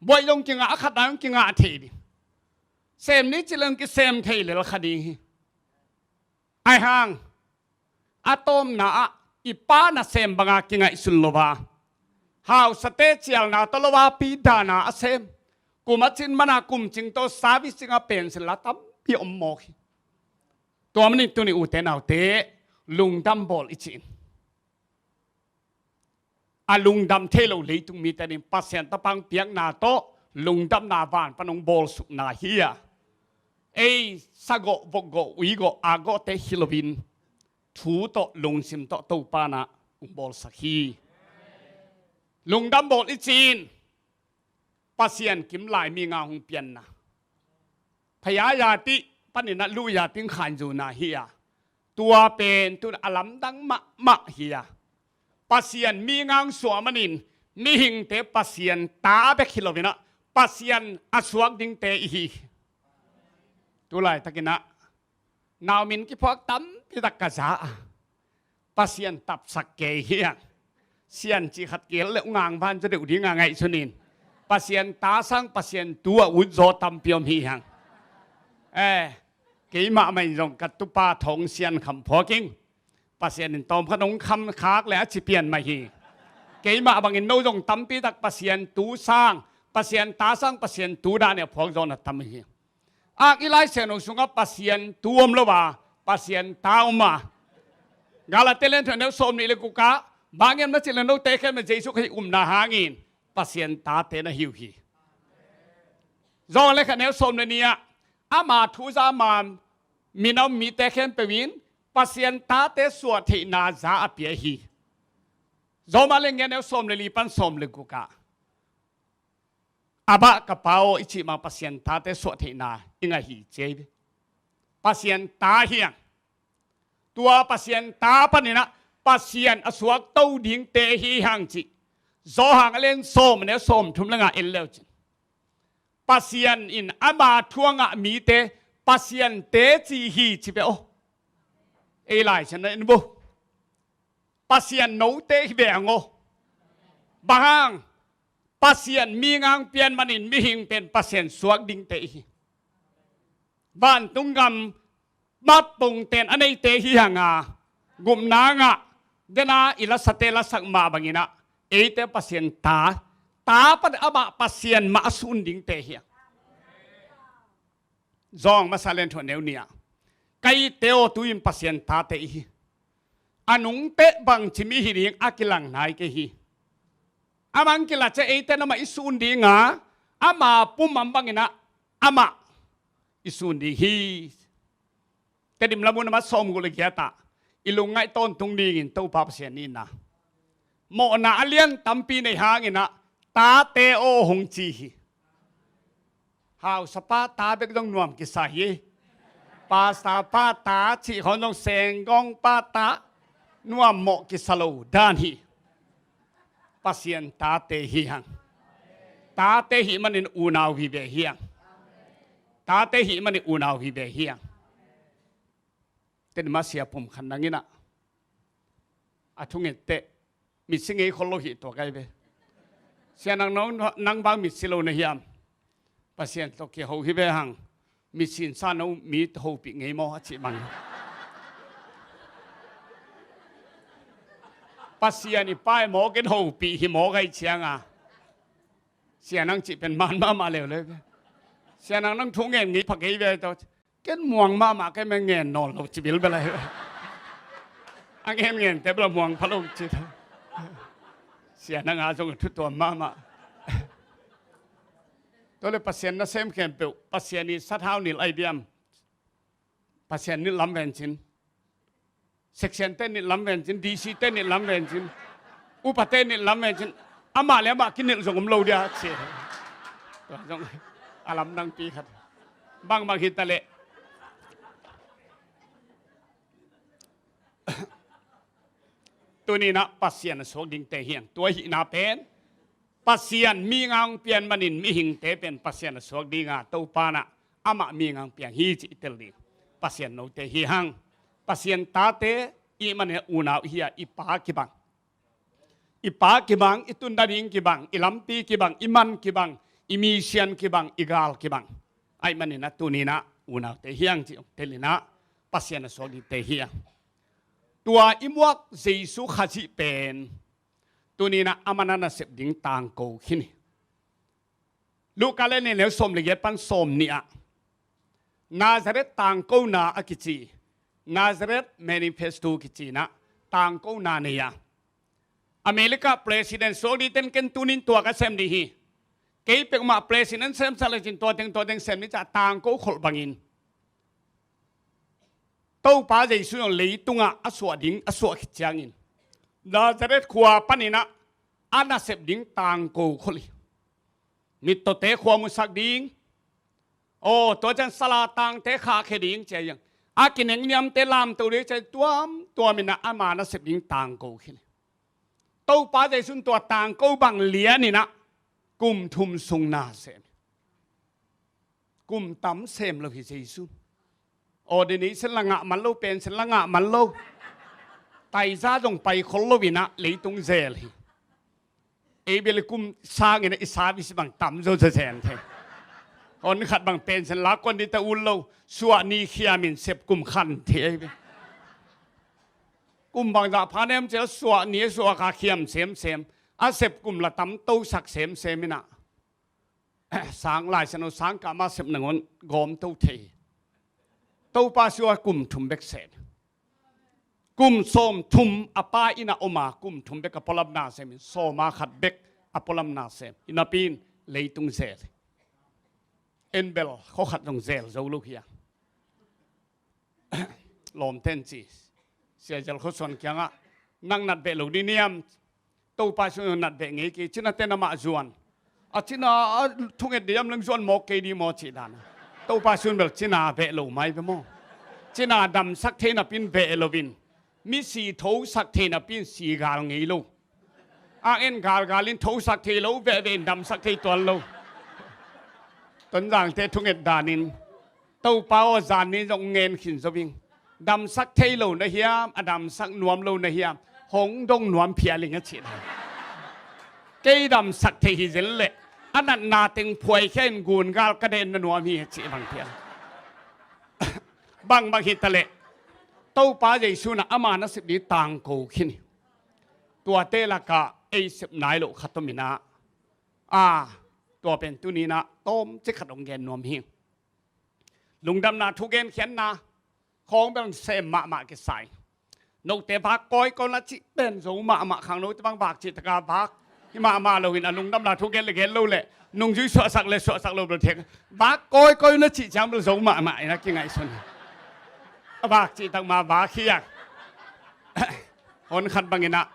Buaih zong kingah, a khatna zong kingah thei ding. Sem ni ci leng kisem thei lel kha ding hi. Ahi hang a tawpna ah i Pa nasem banga kingaihsun lo a, hausate cialna tawh lo a pi dana a sem, kum a cin mana kum cing tawh service cinga pension la tampi om mawk hi. Tua manin tuni ute naute, lungdam bawl i cih in. A lungdam thei lo leitung mite in Pasian tapang piakna tawh lungdamna van pan hong bawlsukna hi a, ei sagawh, vokgawh, uigawh, akgawhte hi loin thu tawh lungsim tawh Topa na hong bawlsak hi. Lungdam bawl i cih in Pasian kim lai mi nga hong pianna, phaya yatih paninah lu yatih khanzuna hi a, tua pen tun a lamdang mahmah hi a, Pasian mi nga hong suah manin mihingte Pasian ta bek hi loinah Pasian a suak dingte i hi. Tulaitakinah nau min kiphuak tampi tak ka za a, Pasian tapsak kei hi hang. Sian cih khat kei le ngang van zaw deuh dinga ngaihsun in, Pasian ta sang Pasian tu a ut zaw tampi om hi hang. Eh, keimah mah in zong ka tupa Thawng Sian Kham phuak ing. Pasian in tawmkhat hong kham khak le a ci pian mah hi. Keimah bangin no zong tampi tak Pasian tu sang, Pasian ta sang, Pasian tu dan a phuak zaw na tam hi. Ak i Lai Siangtho sungah Pasian tu om lo a, Pasian ta om a. Galati lian thum neu sawm nih le guk ah, bang hiam na cih leh note khempeuh Jesu Khrih upna hangin Pasian tate na hi uh hi. Zawng lian khat neu sawm le nih ah, ama thu za a, ama min a om mite khempeuh in Pasian tate suah theihna za a pia hi. Zawng lian giat neu sawm le li pan sawm le guk ah, Abba, ka Pa aw, i cih ma Pasian tate suah theihna i ngah hi ci hi. Pasian ta hi hang. Tua Pasian ta paninah Pasian a suakto dingte hi hang cih Johan a lian sawm neu sawm thum le nga en le uh cin, Pasian in ama thu a ngah mite Pasian te ci hi ci ve aw. Ei Lai Siangtho na en bo. Pasian note hi ve hang aw. Bang hang? Pasian mi nga hong pian manin mihing pen Pasian suak dingte i hi. Vantung gam matpongten a neite hi hang a, gupna ngah, dena i lasate lasak mah banginah eite Pasian ta, ta pan amah Pasian mah a sun dingte hi hang. Zawng masa lian thum neu nih ah, ka itte aw, tu-in Pasian tate i hi. A nungteh bangci mi hi ding a kilang nai kei hi. Amah hong kilat ciang eite amah i sun dinga, ama pumam banginah amah i sun ding hi. Tedim lamun a mat sawm guk le giat ah, i lungngaih tawntung dingin Topa Pasian in a mawhna a lian tampi nei hanginah tate aw hong ci hi. Hausapa ta bek zong nuam kisa hi. Pastor pa ta cih khawng zong senggawng pa ta nuam mawh kisa lo dan hi. Pasian tate hi hang. Tate hih manin unau hi ve hi hang. Tate hih manin unau hi ve hi hang. Teni mah sia pum khat nang in ah, a thunget teh mitsi ngei khol lo hi tua kai ve. Sia nang, nang, nang bang mitsi lo na hiam? Pasian tawh kiho hi ve hang. Mitsi in sa no mi hopih ngei maw a cih bang. Pasian i pai mawk in hopih hi mawk ai cianga, sia nang cih pen man mahmah leuleu ve. Sia nang, nang thu ngen ngei pha kei ve tawh. Ken muang mahmah kei, me ngen nawn lo ci bilbel ahi. A ngen ngen te bela muang pha lo ci. Sia nang a zong a thu tuam mahmah. Tua le Pasian nasem khempeuh Pasian i sathau nilh ai diam? Pasian nilh lam vencin. Section te nilh lam vencin, D C te nilh lam vencin, upa te nilh lam vencin, amah le amah kinilh zong om lo dia ci. Tua zong a lam nangpi khat. Bangbang hi ta leh, tuni in ah Pasian a suak dingte hi hang. Tua hihna pen Pasian mi ngah hong pian manin mihingte pen Pasian a suak dinga, Topa in ah amah mi ngah hong piang hi cih i tel ding. Pasian note hi hang. Pasian tate i hih manin unau hi a, i pa kibang. I pa kibang, i tun nading kibang, i lampi kibang, i man kibang, i mission kibang, i gal kibang. Ahih manin ah tuni in ah unaute hi hang cih hong tel in ah, Pasian a suak dingte hi hang. Tua i muak Jesu Khazih pen tuni in ah aman a nasep ding tangko khin hi. Luka lian nih, neu sawm le giat pan sawm nih ah Nazareth tangkona a kici, Nazareth Manifesto kici in ah tangkona nei a, America president suak dingte in ken tuni in tua ka sem ding hi. Kei peuhmah president semsak lecin tua teng tua teng sem ni ci a tangko kholh bangin Topa Jesu zong leitungah a suah ding a suah khit ciangin Nazareth khua panin ah a nasep ding tangko kholh hi. Mittawte khua musak ding, aw, tua ciang salatangte khahkhia ding ci a, a kinengniamte lamto ding ci a, tuamtuam in ah ama nasep ding tangko khin hi. Topa Jesu in tua tangko bang lian in ah kum thum sung na sem hi. Kum tam sem lo hi Jesu. Ordination la ngah man lo, pension la ngah man lo. Taiza zong pai khol lo in ah leitung zel hi. Ei bel i kum sangin ah i service bang tam zo zezen thei. Hon khat bang pension la kon ding ta ul lo. Suah ni khiamin sep kum khan thei ei bel. Kum bangzah pha nem ci a, suah ni a suah kha khiam semsem. A sep kum la tam tosak semsem in ah sang, Lai Siangtho sang kah mah sep nangawn gawm to thei hi. Topa Jesu a kum thum bek sem hi. Kum sawm thum a Pa inn ah om a, kum thum bek a pualam na sem hi. Sawm a khat bek a pualam na sem hi napi in leitung zel hi. En bel khua khat zong zel zo lo hi a. Lawmte in ci, Sia Zel Khua Suan kiangah, nang nat beh lo ding niam? Topa Jesu in nat beh ngei kei, cina ten amah zuan. A cina a thunget diam leng zuan mawk kei ding maw cih dan a. Topa Jesu in bel cina beh lo mai ve maw. Cina damsak thei napi in beh lo in, misi thosak thei napi in si gal ngei lo. Ang en galgal in thosak thei lo, vehveh in damsak thei tuan lo. Tonzangte thunget danin, Topa aw, zan ni zong ngen khin zo ing. Damsak thei lo na hiam, a damsak nuam lo na hiam, hong dong nuam phial ing a cih dan. Kei damsak thei hi zen leh a natna teng phuaikhia in gungal ka den na nuam hi a cih bang phial. Bangbang hi ta leh Topa Jesu in ah ama nasep ding tangko khin hi. Tuate lakah ei sep nai loh khat om in ah, a, tua pen tuni in ah tawmcik khat hong gen nuam hi. Lungdamna thu genkhiatna khawng bel sem mahmah kisai. Note vak kawikawi na cih pen zo mahmah khang, note bang vak cih taka vak hi mahmah lo in, a lungdamna thu gen le gen lo le nungzui suahsak le suahsak lo bel thei. Vak kawikawi na cih ciang bel zo mahmah in a kingaihsun hi. A vak cih tak ma vak hi a. Hon khat bang in ah,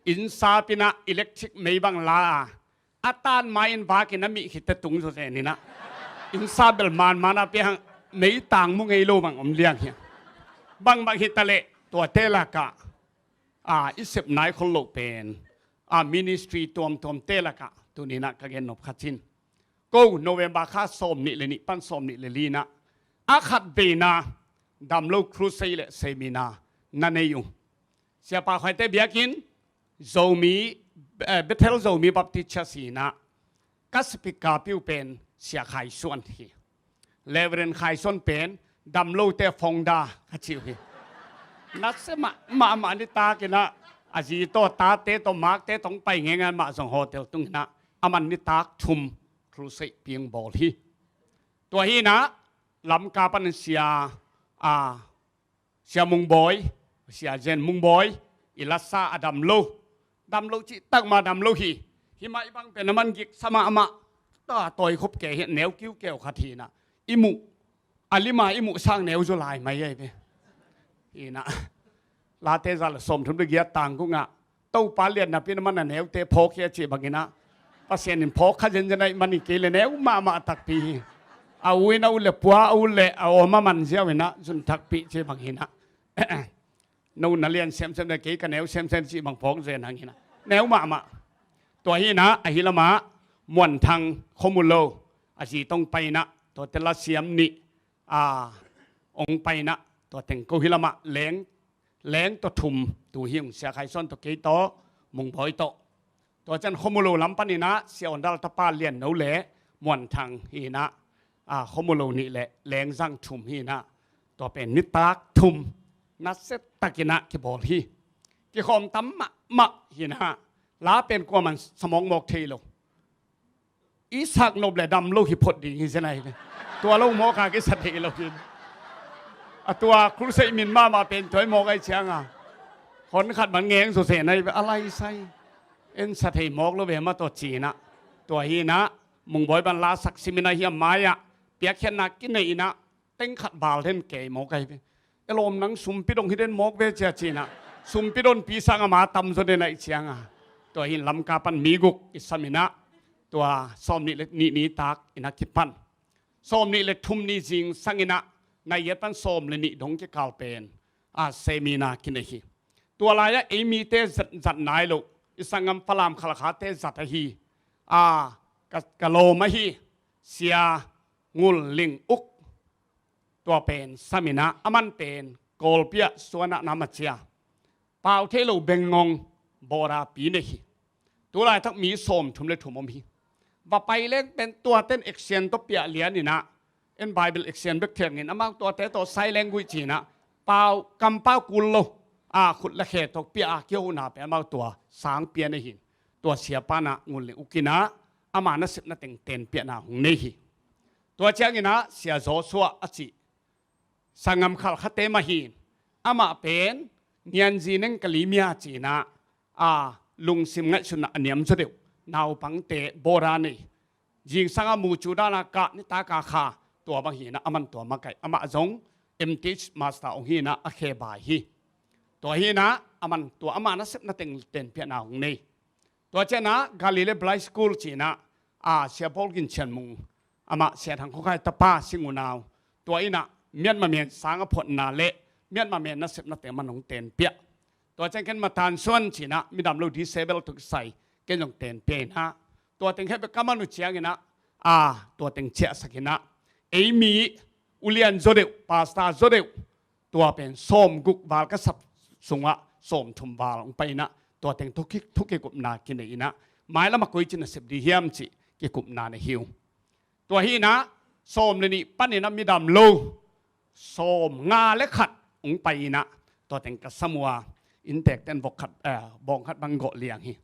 inn sap in ah electric mei bang la a, a tan ma in vak in a mih khit teh tung zawzen in ah, inn sap bel manman a pia hang, mei tang mu ngei lo bang om liang hi. Bangbang hi ta leh tuate lakah, a, i sep nai khol loh pen, a ministry tuamtuamte lakah tuninah ka gennop khat in, ko November kha sawm nih le nih pan sawm nih le li inah a khat veina damlo crusade le seminar na nei uh. Siapa Khuaite biakinn Zomi, eh, Bethel Zomi Baptist Church inah ka speaker piu pen Sia Khai Suan hi. Reverend Khai Suan pen damlote founder ka ci uh hi. Nasia mah mahmah nitak inah a zi tawh tate tawh makte tawh hong pai ngeingai mah zong hotel tung inah aman nitak thum crusade piang bawl hi. Tua hi inah Lamka panin sia, a, Sia Mungbawi, Sia Zen Mungbawi, i lasa a damlo, damlo cihtak mah damlo hi. Himah i bang pen a man giksa mahmah, ta tawi khop kei hi, neu kiukeu khat hi inah i muh, a lima i muh sang neu zaw lai mai ai ve. Hi inah Late za le sawmthum le giat tang kungah Topa lian napi na man a neute phawk hi a cih bang inah Pasian in phawk kha zenzen aih man hi kei le neu mahmah takpi hi. A u in a u le pua a u le a awm a man ziau inah zun takpi cih bang hi inah no na lian semsem le kei ka neu semsem cih bang phawk zen hang hi inah neu mahmah. Tua hi inah ahi lamah Muanthang Khawmulo a zi tawh hong pai inah tuate lasiam nih a hong pai inah tua teng ko hi lamah leng leng tawh thum tu hi ung, Sia Khai Suan tawh kei tawh Mungbawi tawh. Tua ciang Khawmulo lam pan inah Sia Awn Dal tapa Lian No le Muanthang hi inah, a, Khawmulo nih le leng zang thum hi inah tua pen nitak thum nasia tak inah kibawl hi. Kikhawm tam mahmah hi inah la pen kuaman sa mawkmawk thei lo. I sak nop le damlo hi phot ding hi zen ahi ve. Tua lo mawk a kisa thei lo hi. A tua crusade min mahmah pen tua i mawk ahi cianga hon khat man ngeng zaw zen ahi ve, a lai sai. En sa thei mawk lo ve mah tawh ci inah tua hi inah Mungbawi ban la sak sim inah hi a mai-ah piakkhiatna kinei inah teng khat val den kei mawk ahi ve. E lawm, nang sumpi dong hi den mawk ve cia ci inah sumpi donpi sang a ma tam zaw den ahi cianga tua hi in Lamka pan mi guk i sam inah tua sawm nih le nih nitak inah kipan sawm nih le thum ni zingsang inah nai giat pan sawm le nih dong kikal pen, a, seminar kinei hi. Tua lai-ah ei mite zat, zat nai lo i sanggam Falam Khalkhate zat ahi, a, ka, ka lawm ahi Sia Ngul Ling Uk tua pen sam inah aman pen Kawlpi ah suan ah na ma cia pau thei lo bengngong bawra pi nei hi. Tulaitak mi sawmthum le thum om hi. Va pai leng pen tuaten action tawh piah lian inah en Bible action bek thiangin amau tuate tawh sign language ci inah pau, kampau kul lo, a, khut le khe tawh piah a kihona pen amau tua sang pia nei hi. Tua siapa inah Ngul Ling Uk inah ama nasepna teng tenpiahna hong nei hi. Tua ciang inah Sia Joshua a cih sanggam Khalkhate mah hi. Amah pen Ngianzi Neng Kali Mia ci inah, a, lungsim ngaihsutna a niam zaw deuh naupangte bawra nei. Zingsang a mu cu dan a kah nitak a kha tua bang hi inah aman tua makaih, amah zong M Th master hong hi inah a khe bai hi. Tua hi inah aman tua ama nasepna teng tenpiahna hong nei. Tua ciang inah Galilee Blind School ci inah, a, Sia Paul Gin Chian Mung, amah Sia Thang Khua Khai tapa sing unau, tua inah Myanmar myen sang a photna le Myanmar myen nasepna teng man hong tenpiah. Tua ciang ken matan suan ci inah midam lo disable tawh kisai ken zong tenpia inah tua teng khempeuh ka man uh ciang inah, a, tua teng ciahsak inah ei mi ulian zaw deuh, pastor zaw deuh, tua pen sawmguk val ka sap sungah sawmthum val hong pai inah tua teng thu ki, thu kikupna kinei inah mailam a koi ci nasep ding hiam cih kikupna na hi uh. Tua hi inah sawm le nih pan inah midam lo sawmnga le khat hong pai inah tua teng ka sam uh a, innteekten vok khat, eh, bawng khat bang gawh liang hi.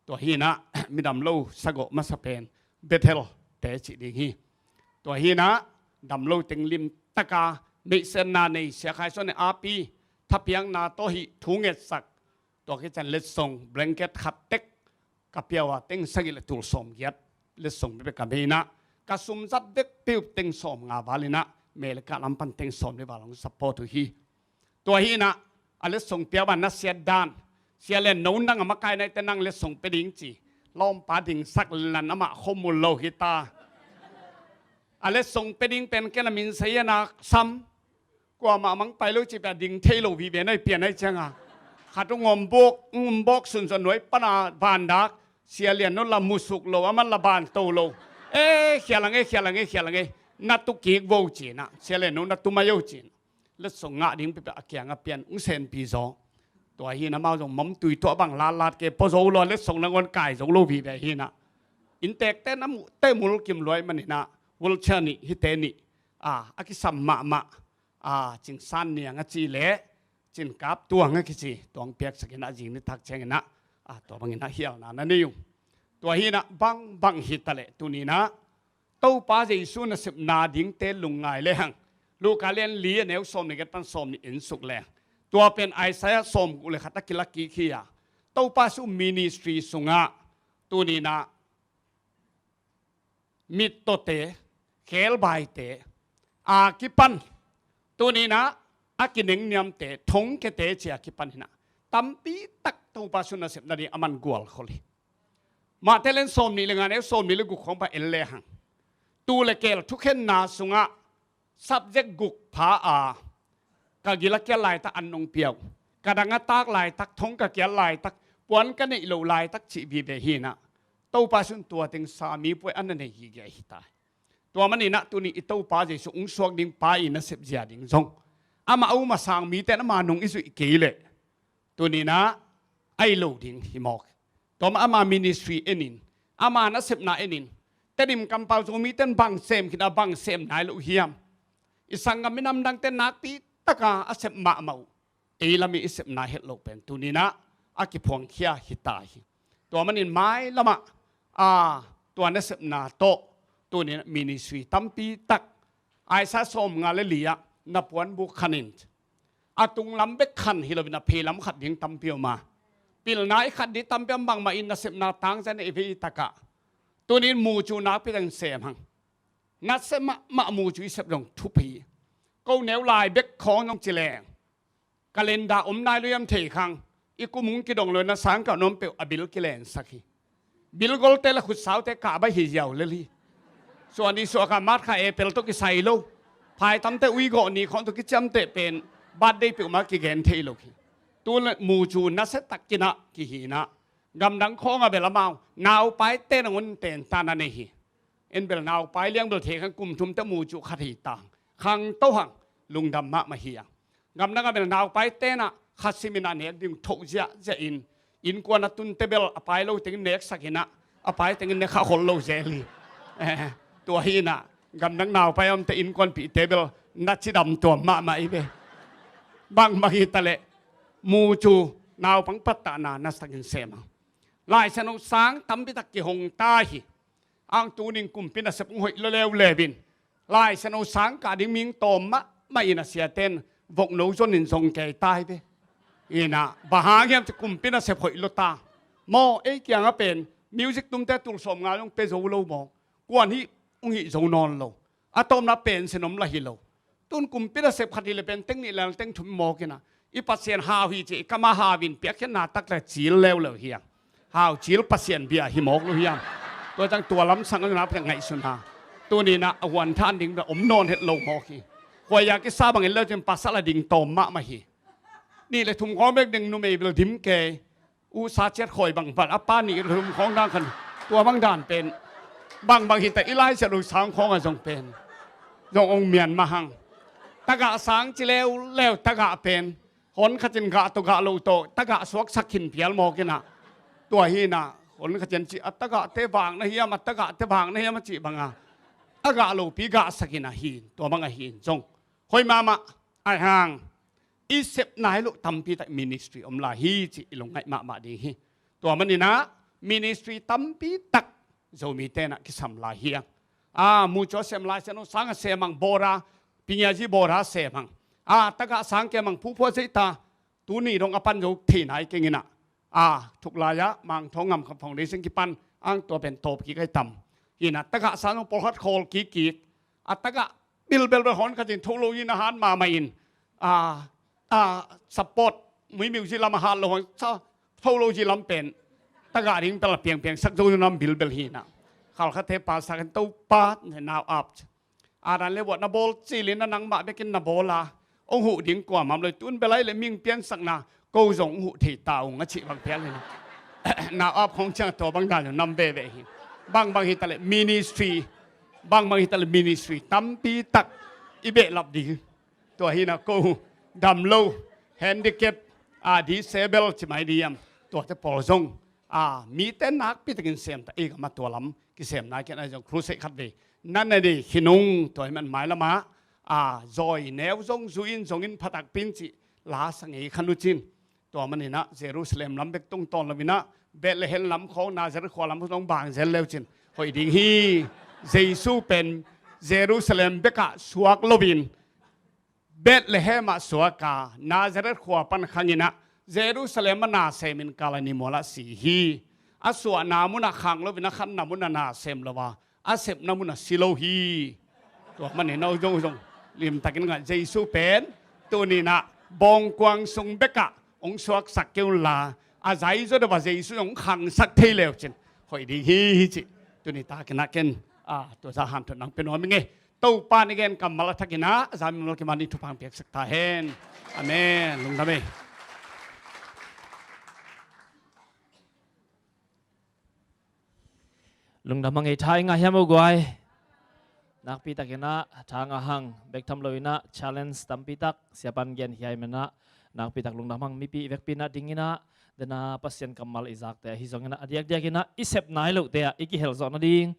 Tua hi inah midam lo sa gawh masa pen Bethel te cih ding hi. Tua hi inah damlo teng limtaka meihsetna nei Sia Khai Suan in api thapiakna tawh hih thu ngetsak. Tua khit ciang letsong blanket khat tek ka pia uh a, teng sagih le tul sawmgiat letsong bekbek ka bei inah ka sum zat vekpi uh teng sawmnga val inah Melaka lam pan teng sawmli val hong support uh hi. Tua hi inah a letsong pia uh a nasiat dan, Sia Lian No, nang a makai na hite nang letsong pia ding ci. Lawmpa dingsak lenlan amah khua mul lo hi ta. A letsong pia ding pen ken a min sa hian a sam. Kuamah mang pai lo cih pia ding thei lo vive na hi pian ahi cianga Khat ung om buk, ung om buk sunsun nuai pana vandak, Sia Lian Nu la musuk lo, aman la ban to lo. E, khia lang e, khia lang e, khia lang e. Na tu kik vo cina, Sia Lian Nu na tu mai o cina. Letsong ngah ding pia a kiang a pian, ung senpi zaw. Tua hi na mau zong mom tui tua bang lat lat ke, po zo lo, letsong nangon kai zo lo vive hi na. Inntek te na mu, te mul kim luai manina, vulture ni, hi te ni. A, a kisam mahmah. A, Cingsan Niang a ci le, Cin Kap Tuang a kici, tuang piaksak ina zing ni tak ciang ina, a, tua bang ina hialna na nei ung. Tua hi na bang bang hi ta le, tuni na, Topa Jesu nasepna dingte lungngai le hang. Luka lian li a neu sawm ni get pan sawm ni in suk le. Tua pen Isaiah sawm guk le khat a kilak kik hi a. Topa su ministry sungah, tuni na, mittawte, khebaite, a kipan, tuni na, a kinengniamte, thongkiate ci a kipan hi na. Tampi tak Topa su nasepna ding a man gual khol hi. Mate len sawm ni le nga neu sawm ni le guk khong pa en le hang. Tu le kel thukhenna sungah subject guk pha a, ka gil a kial laitak an nong piau, ka dang a tak laitak, thong ka kial laitak, puan ka neih lo laitak cih vive hi na. Topa sun tua teng sa mi puai an na nei hi gei hi ta. Tua manin ah tuni i Topa Jesu ung suak ding pa i nasep zia ding zong, ama a um a sang mite in ama nung i zuih kei leh, tuni na a i lo ding hi mawk. Tua mah ama ministry en in, ama nasepna en in, Tedim kampau Zomite in bang sem khin a, bang sem nai lo hiam? I sanggam minam dangte nakpi taka a sep mahmah uh. Ei lam i i sepna het loh pen tuni na a kiphuangkhia hi ta hi. Tua manin mailamah a, tua nasepna tawh tuni na ministry tampi tak, Isaiah sawmnga le li ah na puanbuk khan in, a tunglam bek khan hi loin a pheilam khat ding tampi om a, pilna i khat ding tampi om. Bangmah in nasepna tangzan ei ve i takah, tunin mucu nakpi tak in sem hang. Nasep mahmah mucu i sep zong thupi. Ko neu lai bek khawng zong ci leng, calendar om nai lo hiam thei khang, i kum ung kidong lo na sangkah nuam peuh a bil kilensak hi. Bil golte le khutsaute kah baih hi ziau lel hi. Suani suakha matkha apple tawh kisai lo, phaitamte uigawh ni khawng tawh kiciamteh pen birthday peuhmah kigen thei lo hi. Tu le mucu nasia tak kinah kihi na. Gamdang khawng a bel amau naupaite nangun tenta na nei hi. En bel naupai liang bel thei khang kum thumte mucu khat hi tang, khang to hang, lungdam mahmah hi a. Gamdang a bel naupai tenah khat simin a nek ding thoh ziahziah in, innkuan a tunte bel a pai lo tengin neksak inah, a pai tengin ne khah khol lo zel hi. Eh, tua hi inah gamdang naupai omte innkuanpihte bel na cidam tuam mahmah i ve. Bang bang hi taleh mucu naupang pattahna nasakin sem a. Laisiangtho sang tampitak kihong ta hi. Ang tuning kumpi nasep hong hoih lo leuleu in, Laisiangtho sang kah ding ming tawm mahmah in a siate in vokno zonin zong kei tai ve. Inah bang hang hiam ci kumpi nasep hoih lo ta. Maw ei kiangah pen music tumte tul sawmnga zong pe zo lo maw? Kuan hih hong hih zo nawn lo. A tawpna pension om la hi lo. Tun kumpi nasep khat hi le pen teng nih le teng thum mawk inah, i Pasian hau hi ci, i kamah hau in piakkhiatna tak le cil leuleu hiam? Hau cil Pasian bia hi mawk lo hiam? Tua ciang tua lamsang a nak ngaihsun a, tuninah a huanthan ding bia om nawn het lo mawk hi. Khuaia kisa bangin leu cin pasal a ding tawm mahmah hi. Nih le thum khawng bek ding numei bel dim kei. Usa ciat khawi bang val a pa nih rum khawng dang khan, tua bang dan pen bang bang hi ta, i Laisiangtho sang khawng a zong pen zong ong mian mah hang. Tagah sang ci leuleu, tagah pen hon khatin gah tawh gah lo tawh tagah suaksak khin pial mawk inah. Tua hi inah hon khatin ci a tagahte vak na hiam, a tagahte vak na hiam a cih banga a gah lopi gahsak inah hi in, tua banga hi in zong hoih mahmah. Aihang i sep nai loh tampi tak ministry om lai hi cih i lungngaih mahmah ding hi. Tua maninah ministry tampi tak Zomi tenah kisam lai hi ang. A, mucu a sem, Laisiangtho sang a sem ang, bawra, pingiazi bawra sem ang. A, tagah sang kem ang, phuphuah zeita, tuni dong a pan zo thei nai keng inah. A, thuklai-ah Mangthawng Ngamkham Foundation kipan ang tua pen tawp kik ahi tam. Hinah tagah sang zong pawlkhat khawl kikkik. A tagah bilbel bel hon khatin tho lo hi na hat mahmah in. A, a, support mui music lam a hat lo hon sa tho lo hi lam pen tagah ding pel a piangpiang sak zo nam bilbel hinah. Khalkhate pa sakin Topa ne nau ap. A dan le buat na bawl cilin na nangmah bekin na bawl a, ong huh ding kuamah om lo. Tun belai le ming piansakna Ko zong huh thei ta ung a cih bang phial hi na. Nau ap khong ciang tua bang dan nam veve hi. Bangbang hi ta le ministry, bangbang hi ta le ministry tampi tak i behlap ding. Tua hi na ko dam lo, handicap, a, disable ci mai diam, tuate pawl zong, a, mite nakpi takin sem ta, i gam a tua lam kisem nai kei na zong crusade khat vei na nei khin ung. Tua hi man mailam ah, a, zawi neu zong zu in zong in phatak pin cih la sa ngei khan uh cin. Tua man hi na Jerusalem lam bek tungtawn lo hi na Bethlehem lam khong Nazareth khua lam khong bang zel leu cin hoih ding hi. Jesu pen Jerusalem bek ah suak lo in Bethlehem ah suak a, Nazareth khua pan khang hi na Jerusalem ah na sem in Kalvari mual ah si hi. A suahna mun ah khang lo in a khanna mun ah na sem lo a, a sepna mun ah si lo hi. Tua man hi na zong zong limtakin ngah, Jesu pen tuni na bawngkuang sung bek ah hong suaksak kei un la, a zai zaw deuh a Jesu hong khangsak thei leu cin hoih ding hi, hi cih tuni takin a ken, a, tua za hanthot nang pia nuam ing e. Topa na gen kammal a thakin a, a za mimal kim a ni thupha piaksak ta hen. Amen. Lungdam e. Lungdam hang e, tha i ngah hiam, o guai? Nakpi takin a tha ngah hang, bek tham lo in a challenge tampi tak siapa'n gen hi a, i man a nakpi tak lungdam hang. Mipi i vekpi in a ding in a, den a Pasian kammal i zakte ahi zongin a, a diakdiakin a i sep nai lohte ah i kihel zawh nading,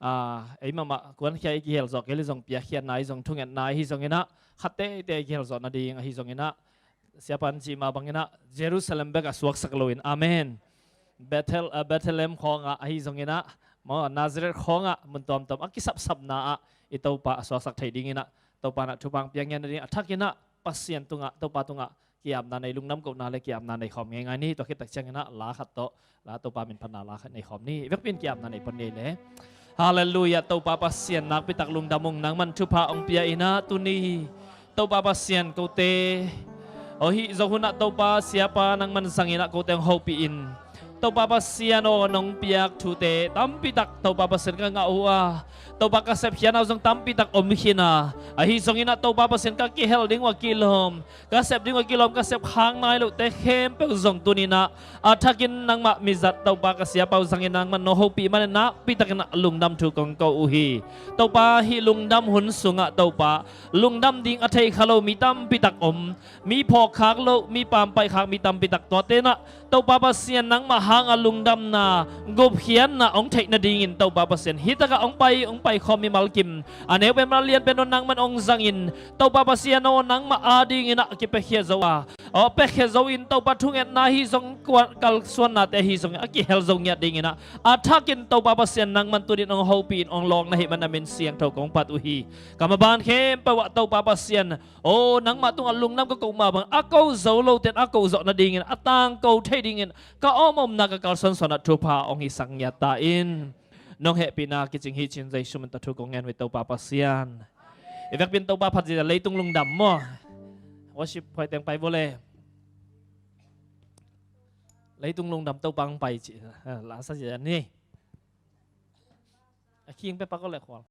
a, ei mahmah kuankhia i kihel zawh kei le zong piakkhiatna ahi zong, thungetna ahi zongin a, khat teitei i kihel zawh nading ahi zongin a, siapa'n cih mah bangin a Jerusalem bek ah suaksak lo in, amen. Bethel, a, Bethlehem khawng ah ahi zongin a, maw, Nazareth khawng ah mun tuamtuam a kisapsapna ah i Topa a suaksak thei dingin a, Topa in a thupha piak ngiat nading a thakin a Pasian tungah, Topa tungah ki-apna nei, lungdam kohna le ki-apna nei khawm ngeingai ni. Tua khit tak ciangin a la khat tawh la, Topa min phatna la khat nei khawm ni. I vekpi in ki-apna nei pan ni le. Halleluiah, Topa Pasian nakpi tak lungdam ung, nangman thupha hong pia in a tuni Topa Pasian kote, aw, hih zong hun ah Topa siapa nangman zangin a kote hong hopih in, Topa Pasian aw, nong piak thute tampi tak Topa Pasian ka ngah uh a, Topa ka sepkhiatna uh zong tampi tak om khin a, ahi zongin a Topa Pasian ka kihel ding uh a kilawm, ka sep ding uh a kilawm, ka sep khak nai lohte khempeuh zong tuni in a, a thakin nangmah mizat Topa ka siapa uh zangin nangman nong hopih manin nakpi takin a lungdam thu kong ko uh hi. Topa, hih lungdam hun sungah Topa, lungdam ding a thei kha lo mi tampi tak om, mi phawk khak lo, mi pampaih khak mi tampi tak, tuate in a Topa Pasian nangmah hanga lungdamna, gupkhiatna hong theih nadingin Topa Pasian hih takah hong pai, hong paikhawm mimal kim, a neu pen mah, a lian pen aw, nangman hong zangin, Topa Pasian aw, nangmah adingin a kipiakhia zo a, aw, piakhia zo in Topa thungetna ahi zong, kuan kalsuannate ahi zong a kihel zo ngiat dingin a, a thakin Topa Pasian nangman tuni in hong hopih in hong lawng na hih man a min siangtho kong phat uh hi. Ka maban khempeuh ah Topa Pasian aw, nangmah tungah lungdam ka koh mah bang a ko zo lote'n a ko zawh nadingin, a tangko thei dingin ka om omna ka kalsuansuan ah thupha hong hisak ngiat ta in. Nong hehpihna kicing hi cin Jesu min tawh thu kong ngen uh hi, Topa Pasian. I vekpi in Topa phat zia, leitung lungdam maw. Worship phuai teng pai vua le. Leitung lungdam, Topa hong pai ci. Ha, la sa zia ni. A khing pe pak aw le khual.